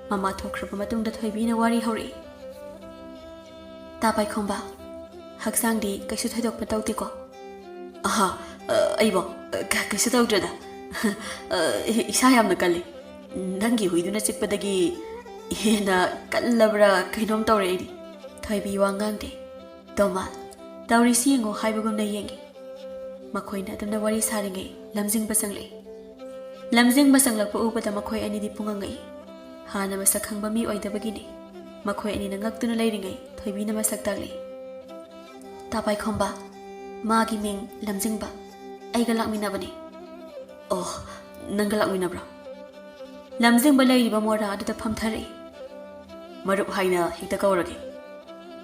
ꯃꯃꯥ ꯊꯣꯛꯈ꯭ꯔꯕ ꯃꯇꯨꯡꯗ ꯊꯣꯏꯕꯤꯅ ꯋꯥꯔꯤ ꯍꯧꯔꯛꯏ꯫ "ꯇꯥ ꯄꯥꯏꯈꯣꯝꯕ, ꯍꯛꯆꯥꯡꯗꯤ ꯀꯩꯁꯨ ꯊꯣꯏꯗꯣꯛꯄ ꯇꯧꯗꯦꯀꯣ?" "ꯑꯍꯥ, ꯑ, ꯑꯩꯕꯣ? ꯑ, ꯀ-, ꯀꯩꯁꯨ ꯇꯧꯗ꯭ꯔꯦꯗ꯫ ꯑ, ꯏꯁꯥ ꯌꯥꯝꯅ ꯀꯜꯂꯤ꯫ ꯅꯪꯒꯤ ꯍꯨꯏꯗꯨꯅ ꯆꯤꯛꯄꯗꯒꯤ ꯍꯦꯟꯅ ꯀꯜꯂꯕ꯭ꯔꯥ ꯀꯩꯅꯣꯝ ꯇꯧꯔꯦ ꯑꯩꯗꯤ꯫" ꯊꯣꯏꯕꯤ ꯋꯥ ꯉꯥꯡꯗꯦ꯫ ꯇꯣꯃꯥꯜ, ꯇꯧꯔꯤꯁꯤ ꯌꯦꯡꯉꯣ ꯍꯥꯏꯕꯒꯨꯝꯅ ꯌꯦꯡꯉꯤ꯫ ꯃꯈꯣꯏꯅ ꯑꯗꯨꯝꯅ ꯋꯥꯔꯤ ꯁꯥꯔꯤꯉꯩ ꯂꯝꯖꯤꯡꯕ ꯆꯪꯂꯛꯏ꯫ ꯂꯝꯖꯤꯡꯕ ꯆꯪꯂꯛꯄ ꯎꯕꯗ ꯃꯈꯣꯏ ꯑꯅꯤꯗꯤ ꯄꯨꯡꯉꯪ ꯉꯛꯏ꯫ ꯍꯥꯟꯅ ꯃꯁꯛ ꯈꯪꯕ ꯃꯤ ꯑꯣꯏꯗꯕꯒꯤꯅꯤ꯫ ꯃꯈꯣꯏ ꯑꯅꯤꯅ ꯉꯛꯇꯨꯅ ꯂꯩꯔꯤꯉꯩ ꯊꯣꯏꯕꯤꯅ ꯃꯁꯛ ꯇꯥꯛꯂꯛꯏ꯫ "ꯇꯥ ꯄꯥꯏꯈꯣꯝꯕ, ꯃꯥꯒꯤ ꯃꯤꯡ ꯂꯝꯖꯤꯡꯕ꯫ ꯑꯩꯒ ꯂꯥꯛꯃꯤꯟꯅꯕꯅꯤ꯫" "ꯑꯣ, ꯅꯪꯒ ꯂꯥꯛꯃꯤꯟꯅꯕ꯭ꯔꯣ?" ꯂꯝꯖꯤꯡꯕ ꯂꯩꯔꯤꯕ ꯃꯣꯔꯥ ꯑꯗꯨꯗ ꯐꯝꯊꯔꯛꯏ꯫ "ꯃꯔꯨꯞ ꯍꯥꯏꯅ ꯍꯦꯛꯇ ꯀꯧꯔꯒꯦ꯫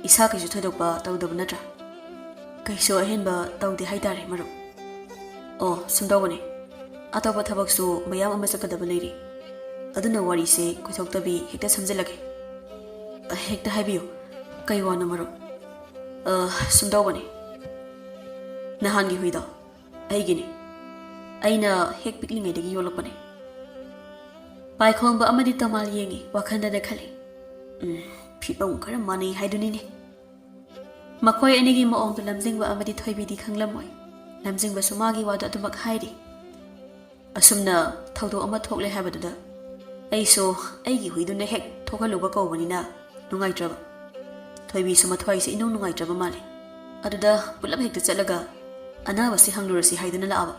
ꯏꯁꯥ ꯀꯩꯁꯨ ꯊꯣꯏꯗꯣꯛꯄ ꯇꯧꯗꯕ ꯅꯠꯇ꯭ꯔꯥ?" "ꯀꯩꯁꯨ ꯑꯍꯦꯟꯕ ꯇꯧꯗꯦ ꯍꯥꯏꯇꯥꯔꯦ, ꯃꯔꯨꯞ꯫" "ꯑꯣ, ꯁꯨꯝ ꯇꯧꯕꯅꯦ꯫ ꯑꯇꯣꯞꯄ ꯊꯕꯛꯁꯨ ꯃꯌꯥꯝ ꯑꯃ ꯆꯠꯀꯗꯕ ꯂꯩꯔꯤ꯫ ꯑꯗꯨꯅ ꯋꯥꯔꯤꯁꯦ ꯀꯣꯏꯊꯣꯛꯇꯕꯤ ꯍꯦꯛꯇ ꯁꯝꯖꯤꯜꯂꯒꯦ꯫" "ꯑ, ꯍꯦꯛꯇ ꯍꯥꯏꯕꯤꯌꯨ꯫ ꯀꯩ ꯋꯥꯅꯣ, ꯃꯔꯨꯞ?" "ꯑ, ꯁꯨꯝ ꯇꯧꯕꯅꯦ꯫ ꯅꯍꯥꯟꯒꯤ ꯍꯨꯏꯗꯣ ꯑꯩꯒꯤꯅꯤ꯫ ꯑꯩꯅ ꯍꯦꯛ ꯄꯤꯛꯂꯤꯉꯩꯗꯒꯤ ꯌꯣꯛꯂꯛꯄꯅꯦ꯫" ꯄꯥꯏꯈꯣꯝꯕ ꯑꯃꯗꯤ ꯇꯃꯥꯜ ꯌꯦꯡꯉꯤ, ꯋꯥꯈꯜꯗꯅ ꯈꯜꯂꯤ, "ꯎꯝ, ꯐꯤꯕꯝ ꯈꯔ ꯃꯥꯟꯅꯩ ꯍꯥꯏꯗꯨꯅꯤꯅꯦ꯫" ꯃꯈꯣꯏ ꯑꯅꯤꯒꯤ ꯃꯑꯣꯡꯗꯣ ꯂꯝꯖꯤꯡꯕ ꯑꯃꯗꯤ ꯊꯣꯏꯕꯤꯗꯤ ꯈꯪꯂꯝꯃꯣꯏ꯫ ꯂꯝꯖꯤꯡꯕꯁꯨ ꯃꯥꯒꯤ ꯋꯥꯗꯣ ꯑꯗꯨꯃꯛ ꯍꯥꯏꯔꯤ꯫ "ꯑꯁꯨꯝꯅ ꯊꯧꯗꯣꯛ ꯑꯃ ꯊꯣꯛꯂꯦ ꯍꯥꯏꯕꯗꯨꯗ ꯑꯩꯁꯨ ꯑꯩꯒꯤ ꯍꯨꯏꯗꯨꯅ ꯍꯦꯛ ꯊꯣꯛꯍꯜꯂꯨꯕ ꯀꯧꯕꯅꯤꯅ ꯅꯨꯡꯉꯥꯏꯇ꯭ꯔꯕ꯫ ꯊꯣꯏꯕꯤꯁꯨ ꯃꯊ꯭ꯋꯥꯏꯁꯦ ꯏꯅꯨꯡ ꯅꯨꯡꯉꯥꯏꯇ꯭ꯔꯕ ꯃꯥꯜꯂꯦ꯫ ꯑꯗꯨꯗ ꯄꯨꯂꯞ ꯍꯦꯛꯇ ꯆꯠꯂꯒ ꯑꯅꯥꯕꯁꯤ ꯍꯪꯂꯨꯔꯁꯤ ꯍꯥꯏꯗꯨꯅ ꯂꯥꯛꯑꯕ꯫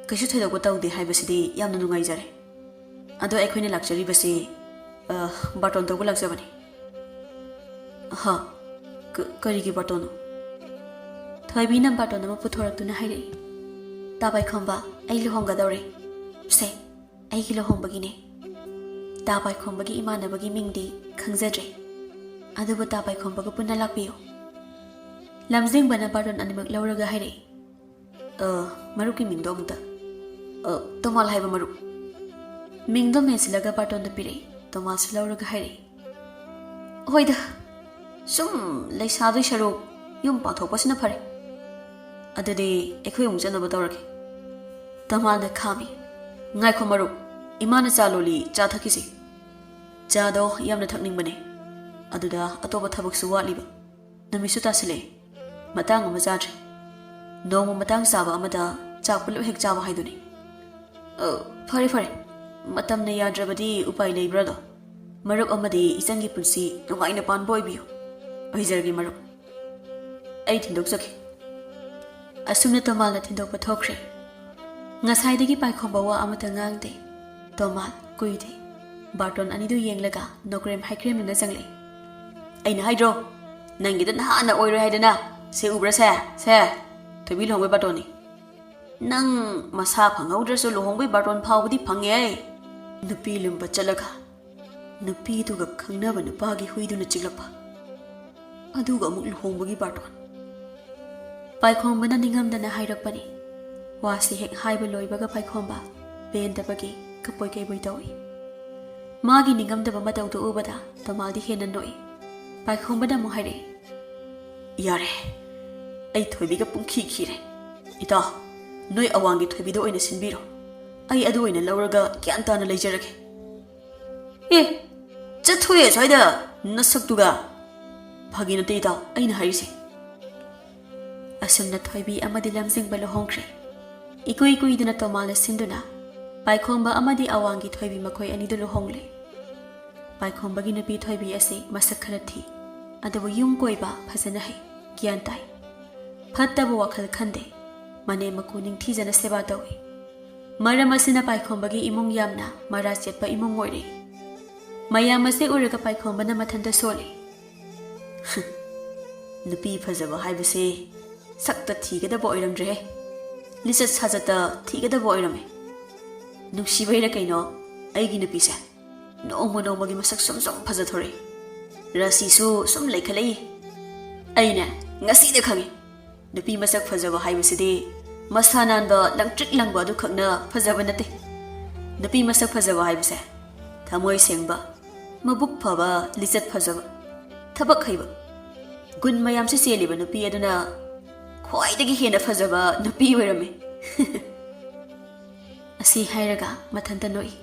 ꯀꯩꯁꯨ ꯊꯣꯏꯗꯣꯛꯄ ꯇꯧꯗꯦ ꯍꯥꯏꯕꯁꯤꯗꯤ ꯌꯥꯝꯅ ꯅꯨꯡꯉꯥꯏꯖꯔꯦ꯫ ꯑꯗꯣ ꯑꯩꯈꯣꯏꯅ ꯂꯥꯛꯆꯔꯤꯕꯁꯤ, ꯑ, ꯕꯥꯔꯇꯣꯟ ꯇꯧꯕ ꯂꯥꯛꯆꯕꯅꯤ꯫" "ꯍꯥ? ꯀ-, ꯀꯔꯤꯒꯤ ꯕꯥꯔꯇꯣꯟꯅꯣ?" ꯊꯣꯏꯕꯤꯅ ꯕꯥꯔꯇꯣꯟ ꯑꯃ ꯄꯨꯊꯣꯔꯛꯇꯨꯅ ꯍꯥꯏꯔꯛꯏ꯫ "ꯇꯥ ꯄꯥꯏꯈꯣꯝꯕ, ꯑꯩ ꯂꯨꯍꯣꯡꯒꯗꯧꯔꯦ꯫" "ꯁꯦ, ꯑꯩꯒꯤ ꯂꯨꯍꯣꯡꯕꯒꯤꯅꯦ꯫ ꯇꯥ ꯄꯥꯏꯈꯣꯝꯕꯒꯤ ꯏꯃꯥꯟꯅꯕꯒꯤ ꯃꯤꯡꯗꯤ ꯈꯪꯖꯗ꯭ꯔꯦ, ꯑꯗꯨꯕꯨ ꯇꯥ ꯄꯥꯏꯈꯣꯝꯕꯒ ꯄꯨꯟꯅ ꯂꯥꯛꯄꯤꯌꯨ꯫" ꯂꯝꯖꯤꯡꯕꯅ ꯕꯥꯔꯇꯣꯟ ꯑꯅꯤꯃꯛ ꯂꯧꯔꯒ ꯍꯥꯏꯔꯛꯏ꯫ "ꯑ, ꯃꯔꯨꯞꯀꯤ ꯃꯤꯡꯗꯣ ꯑꯃꯨꯛꯇ꯫" "ꯑ, ꯇꯣꯃꯥꯜ ꯍꯥꯏꯕ, ꯃꯔꯨꯞ꯫" ꯃꯤꯡꯗꯣ ꯃꯦꯟꯁꯤꯜꯂꯒ ꯕꯥꯔꯇꯣꯟꯗꯣ ꯄꯤꯔꯛꯏ꯫ ꯇꯣꯃꯥꯜꯁꯨ ꯂꯧꯔꯒ ꯍꯥꯏꯔꯛꯏ, "ꯍꯣꯏꯗ, ꯁꯨꯝ ꯂꯩꯁꯥꯗꯣꯏ ꯁꯔꯨꯛ ꯌꯨꯝ ꯄꯥꯟꯊꯣꯛꯄꯁꯤꯅ ꯐꯔꯦ꯫ ꯑꯗꯨꯗꯤ ꯑꯩꯈꯣꯏ ꯑꯃꯨꯛ ꯆꯠꯅꯕ ꯇꯧꯔꯒꯦ꯫" ꯇꯃꯥꯜꯅ ꯈꯥꯝꯃꯤ꯫ "ꯉꯥꯏꯈꯣ, ꯃꯔꯨꯞ, ꯏꯃꯥꯅ ꯆꯥ ꯂꯣꯜꯂꯤ, ꯆꯥ ꯊꯛꯈꯤꯁꯤ꯫ ꯆꯥꯗꯣ ꯌꯥꯝꯅ ꯊꯛꯅꯤꯡꯕꯅꯦ꯫ ꯑꯗꯨꯗ ꯑꯇꯣꯞꯄ ꯊꯕꯛꯁꯨ ꯋꯥꯠꯂꯤꯕ꯫ ꯅꯨꯃꯤꯠꯁꯨ ꯇꯥꯁꯤꯜꯂꯛꯑꯦ꯫ ꯃꯇꯥꯡ ꯑꯃ ꯆꯥꯗ꯭ꯔꯦ꯫ ꯅꯣꯡꯃ ꯃꯇꯥꯡ ꯆꯥꯕ ꯑꯃꯗ ꯆꯥꯛ ꯄꯨꯂꯞ ꯍꯦꯛ ꯆꯥꯕ ꯍꯥꯏꯗꯨꯅꯤ꯫" "ꯑ, ꯐꯔꯦ, ꯐꯔꯦ꯫ ꯃꯇꯝꯅ ꯌꯥꯗ꯭ꯔꯕꯗꯤ ꯎꯄꯥꯏ ꯂꯩꯕ꯭ꯔꯥꯗꯣ? ꯃꯔꯨꯞ ꯑꯃꯗꯤ ꯏꯆꯟꯒꯤ ꯄꯨꯟꯁꯤ ꯅꯨꯡꯉꯥꯏꯅ ꯄꯥꯟꯕ ꯑꯣꯏꯕꯤꯌꯨ꯫" ꯑꯣꯏꯖꯔꯒꯦ ꯃꯔꯨꯞ, ꯑꯩ ꯊꯤꯟꯗꯣꯛꯆꯒꯦ꯫ ꯑꯁꯨꯝꯅ ꯇꯣꯃꯥꯜꯅ ꯊꯤꯟꯗꯣꯛꯄ ꯊꯣꯛꯈ꯭ꯔꯦ꯫ ꯉꯁꯥꯏꯗꯒꯤ ꯄꯥꯏꯈꯣꯝꯕ ꯋꯥ ꯑꯃꯠꯇ ꯉꯥꯡꯗꯦ꯫ ꯇꯣꯃꯥꯜ ꯀꯨꯏꯗꯦ꯫ ꯕꯥꯔꯇꯣꯟ ꯑꯅꯤꯗꯨ ꯌꯦꯡꯂꯒ ꯅꯣꯀ꯭ꯔꯦꯝ ꯍꯥꯏꯀ꯭ꯔꯦꯝꯅꯅ ꯆꯪꯂꯛꯏ꯫ "ꯑꯩꯅ ꯍꯥꯏꯗ꯭ꯔꯣ, ꯅꯪꯒꯤꯗ ꯅꯍꯥꯟꯅ ꯑꯣꯏꯔꯣꯏ ꯍꯥꯏꯗꯅ꯫ ꯁꯦ ꯎꯕ꯭ꯔꯥ ꯁꯦ? ꯁꯦ, ꯊꯣꯏꯕꯤ ꯂꯨꯍꯣꯡꯕꯩ ꯕꯥꯔꯇꯣꯟꯅꯤ꯫ ꯅꯪ ꯃꯁꯥ ꯐꯪꯍꯧꯗ꯭ꯔꯁꯨ ꯂꯨꯍꯣꯡꯕꯩ ꯕꯥꯔꯇꯣꯟ ꯐꯥꯎꯕꯗꯤ ꯐꯪꯉꯦ꯫ ꯅꯨꯄꯤ ꯂꯨꯝꯕ ꯆꯠꯂꯒ ꯅꯨꯄꯤꯗꯨꯒ ꯈꯪꯅꯕ ꯅꯨꯄꯥꯒꯤ ꯍꯨꯏꯗꯨꯅ ꯆꯤꯛꯂꯛꯄ, ꯑꯗꯨꯒ ꯑꯃꯨꯛ ꯂꯨꯍꯣꯡꯕꯒꯤ ꯕꯥꯔꯇꯣꯟ꯫" ꯄꯥꯏꯈꯣꯝꯕꯅ ꯅꯤꯡꯉꯝꯗꯅ ꯍꯥꯏꯔꯛꯄꯅꯤ꯫ ꯋꯥꯁꯤ ꯍꯦꯛ ꯍꯥꯏꯕ ꯂꯣꯏꯕꯒ ꯄꯥꯏꯈꯣꯝꯕ ꯄꯦꯟꯗꯕꯒꯤ ꯀꯞꯄꯣꯏ ꯀꯩꯕꯣꯏ ꯇꯧꯏ꯫ ꯃꯥꯒꯤ ꯅꯤꯡꯉꯝꯗꯕ ꯃꯇꯧꯗꯨ ꯎꯕꯗ ꯇꯣꯃꯥꯜꯗꯤ ꯍꯦꯟꯅ ꯅꯣꯛꯏ꯫ ꯄꯥꯏꯈꯣꯝꯕꯅ ꯑꯃꯨꯛ ꯍꯥꯏꯔꯛꯏ, "ꯌꯥꯔꯦ, ꯑꯩ ꯊꯣꯏꯕꯤꯒ ꯄꯨꯡꯈꯤ ꯈꯤꯔꯦ꯫ ꯏꯇꯥꯎ, ꯅꯣꯏ ꯑꯋꯥꯡꯒꯤ ꯊꯣꯏꯕꯤꯗ ꯑꯣꯏꯅ ꯁꯤꯟꯕꯤꯔꯣ꯫ ꯑꯩ ꯑꯗꯨ ꯑꯣꯏꯅ ꯂꯧꯔꯒ ꯒ꯭ꯌꯥꯟ ꯇꯥꯅ ꯂꯩꯖꯔꯒꯦ꯫" "ꯑꯦ, ꯆꯠꯊꯣꯛꯑꯦ ꯁ꯭ꯋꯥꯏꯗ ꯅꯁꯛꯇꯨꯒ!" "ꯐꯥꯒꯤ ꯅꯠꯇꯦ ꯏꯇꯥꯎ, ꯑꯩꯅ ꯍꯥꯏꯔꯤꯁꯦ꯫" ꯑꯁꯨꯝꯅ ꯊꯣꯏꯕꯤ ꯑꯃꯗꯤ ꯂꯝꯖꯤꯡꯕ ꯂꯨꯍꯣꯡꯈ꯭ꯔꯦ꯫ ꯏꯀꯨꯏ ꯀꯨꯏꯗꯅ ꯇꯣꯃꯥꯜꯅ ꯁꯤꯟꯗꯨꯅ ꯄꯥꯏꯈꯣꯝꯕ ꯑꯃꯗꯤ ꯑꯋꯥꯡꯒꯤ ꯊꯣꯏꯕꯤ ꯃꯈꯣꯏ ꯑꯅꯤꯗꯨ ꯂꯨꯍꯣꯡꯂꯦ꯫ ꯄꯥꯏꯈꯣꯝꯕꯒꯤ ꯅꯨꯄꯤ ꯊꯣꯏꯕꯤ ꯑꯁꯤ ꯃꯁꯛ ꯈꯔ ꯊꯤ, ꯑꯗꯨꯕꯨ ꯌꯨꯝ ꯀꯣꯏꯕ ꯐꯖꯅ ꯍꯩ, ꯒ꯭ꯌꯥꯟ ꯇꯥꯏ꯫ ꯐꯠꯇꯕ ꯋꯥꯈꯜ ꯈꯟꯗꯦ꯫ ꯃꯅꯦꯝ ꯃꯀꯨ ꯅꯤꯡꯊꯤꯖꯅ ꯁꯦꯕꯥ ꯇꯧꯏ꯫ ꯃꯔꯝ ꯑꯁꯤꯅ ꯄꯥꯏꯈꯣꯝꯕꯒꯤ ꯏꯃꯨꯡ ꯌꯥꯝꯅ ꯃꯔꯥ ꯆꯦꯠꯄ ꯏꯃꯨꯡ ꯑꯣꯏꯔꯦ꯫ ꯃꯌꯥꯝ ꯑꯁꯤ ꯎꯔꯒ ꯄꯥꯏꯈꯣꯝꯕꯅ ꯃꯊꯟꯇ ꯁꯣꯜꯂꯤ꯫ "ꯅꯨꯄꯤ ꯐꯖꯕ ꯍꯥꯏꯕꯁꯦ ꯁꯛꯇ ꯊꯤꯒꯗꯕ ꯑꯣꯏꯔꯝꯗ꯭ꯔꯦꯍꯦ, ꯂꯤꯆꯠ ꯁꯥꯖꯠꯇ ꯊꯤꯒꯗꯕ ꯑꯣꯏꯔꯝꯃꯦ꯫ ꯅꯨꯡꯁꯤꯕꯩꯔ ꯀꯩꯅꯣ, ꯑꯩꯒꯤ ꯅꯨꯄꯤꯁꯦ ꯅꯣꯡꯃ ꯅꯣꯡꯃꯒꯤ ꯃꯁꯛ ꯁꯨꯝ ꯁꯨꯝ ꯐꯖꯊꯣꯔꯛꯏ, ꯔꯥꯁꯤꯁꯨ ꯁꯨꯝ ꯂꯩꯈꯠꯂꯛꯏ꯫ ꯑꯩꯅꯦ ꯉꯁꯤꯗ ꯈꯪꯉꯤ, ꯅꯨꯄꯤ ꯃꯁꯛ ꯐꯖꯕ ꯍꯥꯏꯕꯁꯤꯗꯤ ꯃꯁꯥ ꯅꯥꯟꯕ, ꯂꯪꯇ꯭ꯔꯤꯛ ꯂꯪꯕ ꯑꯗꯨꯈꯛꯅ ꯐꯖꯕ ꯅꯠꯇꯦ꯫ ꯅꯨꯄꯤ ꯃꯁꯛ ꯐꯖꯕ ꯍꯥꯏꯕꯁꯦ ꯊꯃꯣꯏ ꯁꯦꯡꯕ, ꯃꯕꯨꯛ ꯐꯕ, ꯂꯤꯆꯠ ꯐꯖꯕ, ꯊꯕꯛ ꯍꯩꯕ, ꯒꯨꯟ ꯃꯌꯥꯝꯁꯤ ꯆꯦꯜꯂꯤꯕ ꯅꯨꯄꯤ ꯑꯗꯨꯅ ꯈ꯭ꯋꯥꯏꯗꯒꯤ ꯍꯦꯟꯅ ꯐꯖꯕ ꯅꯨꯄꯤ ꯑꯣꯏꯔꯝꯃꯤ꯫" ꯑꯁꯤ ꯍꯥꯏꯔꯒ ꯃꯊꯟꯇ ꯅꯣꯛꯏ꯫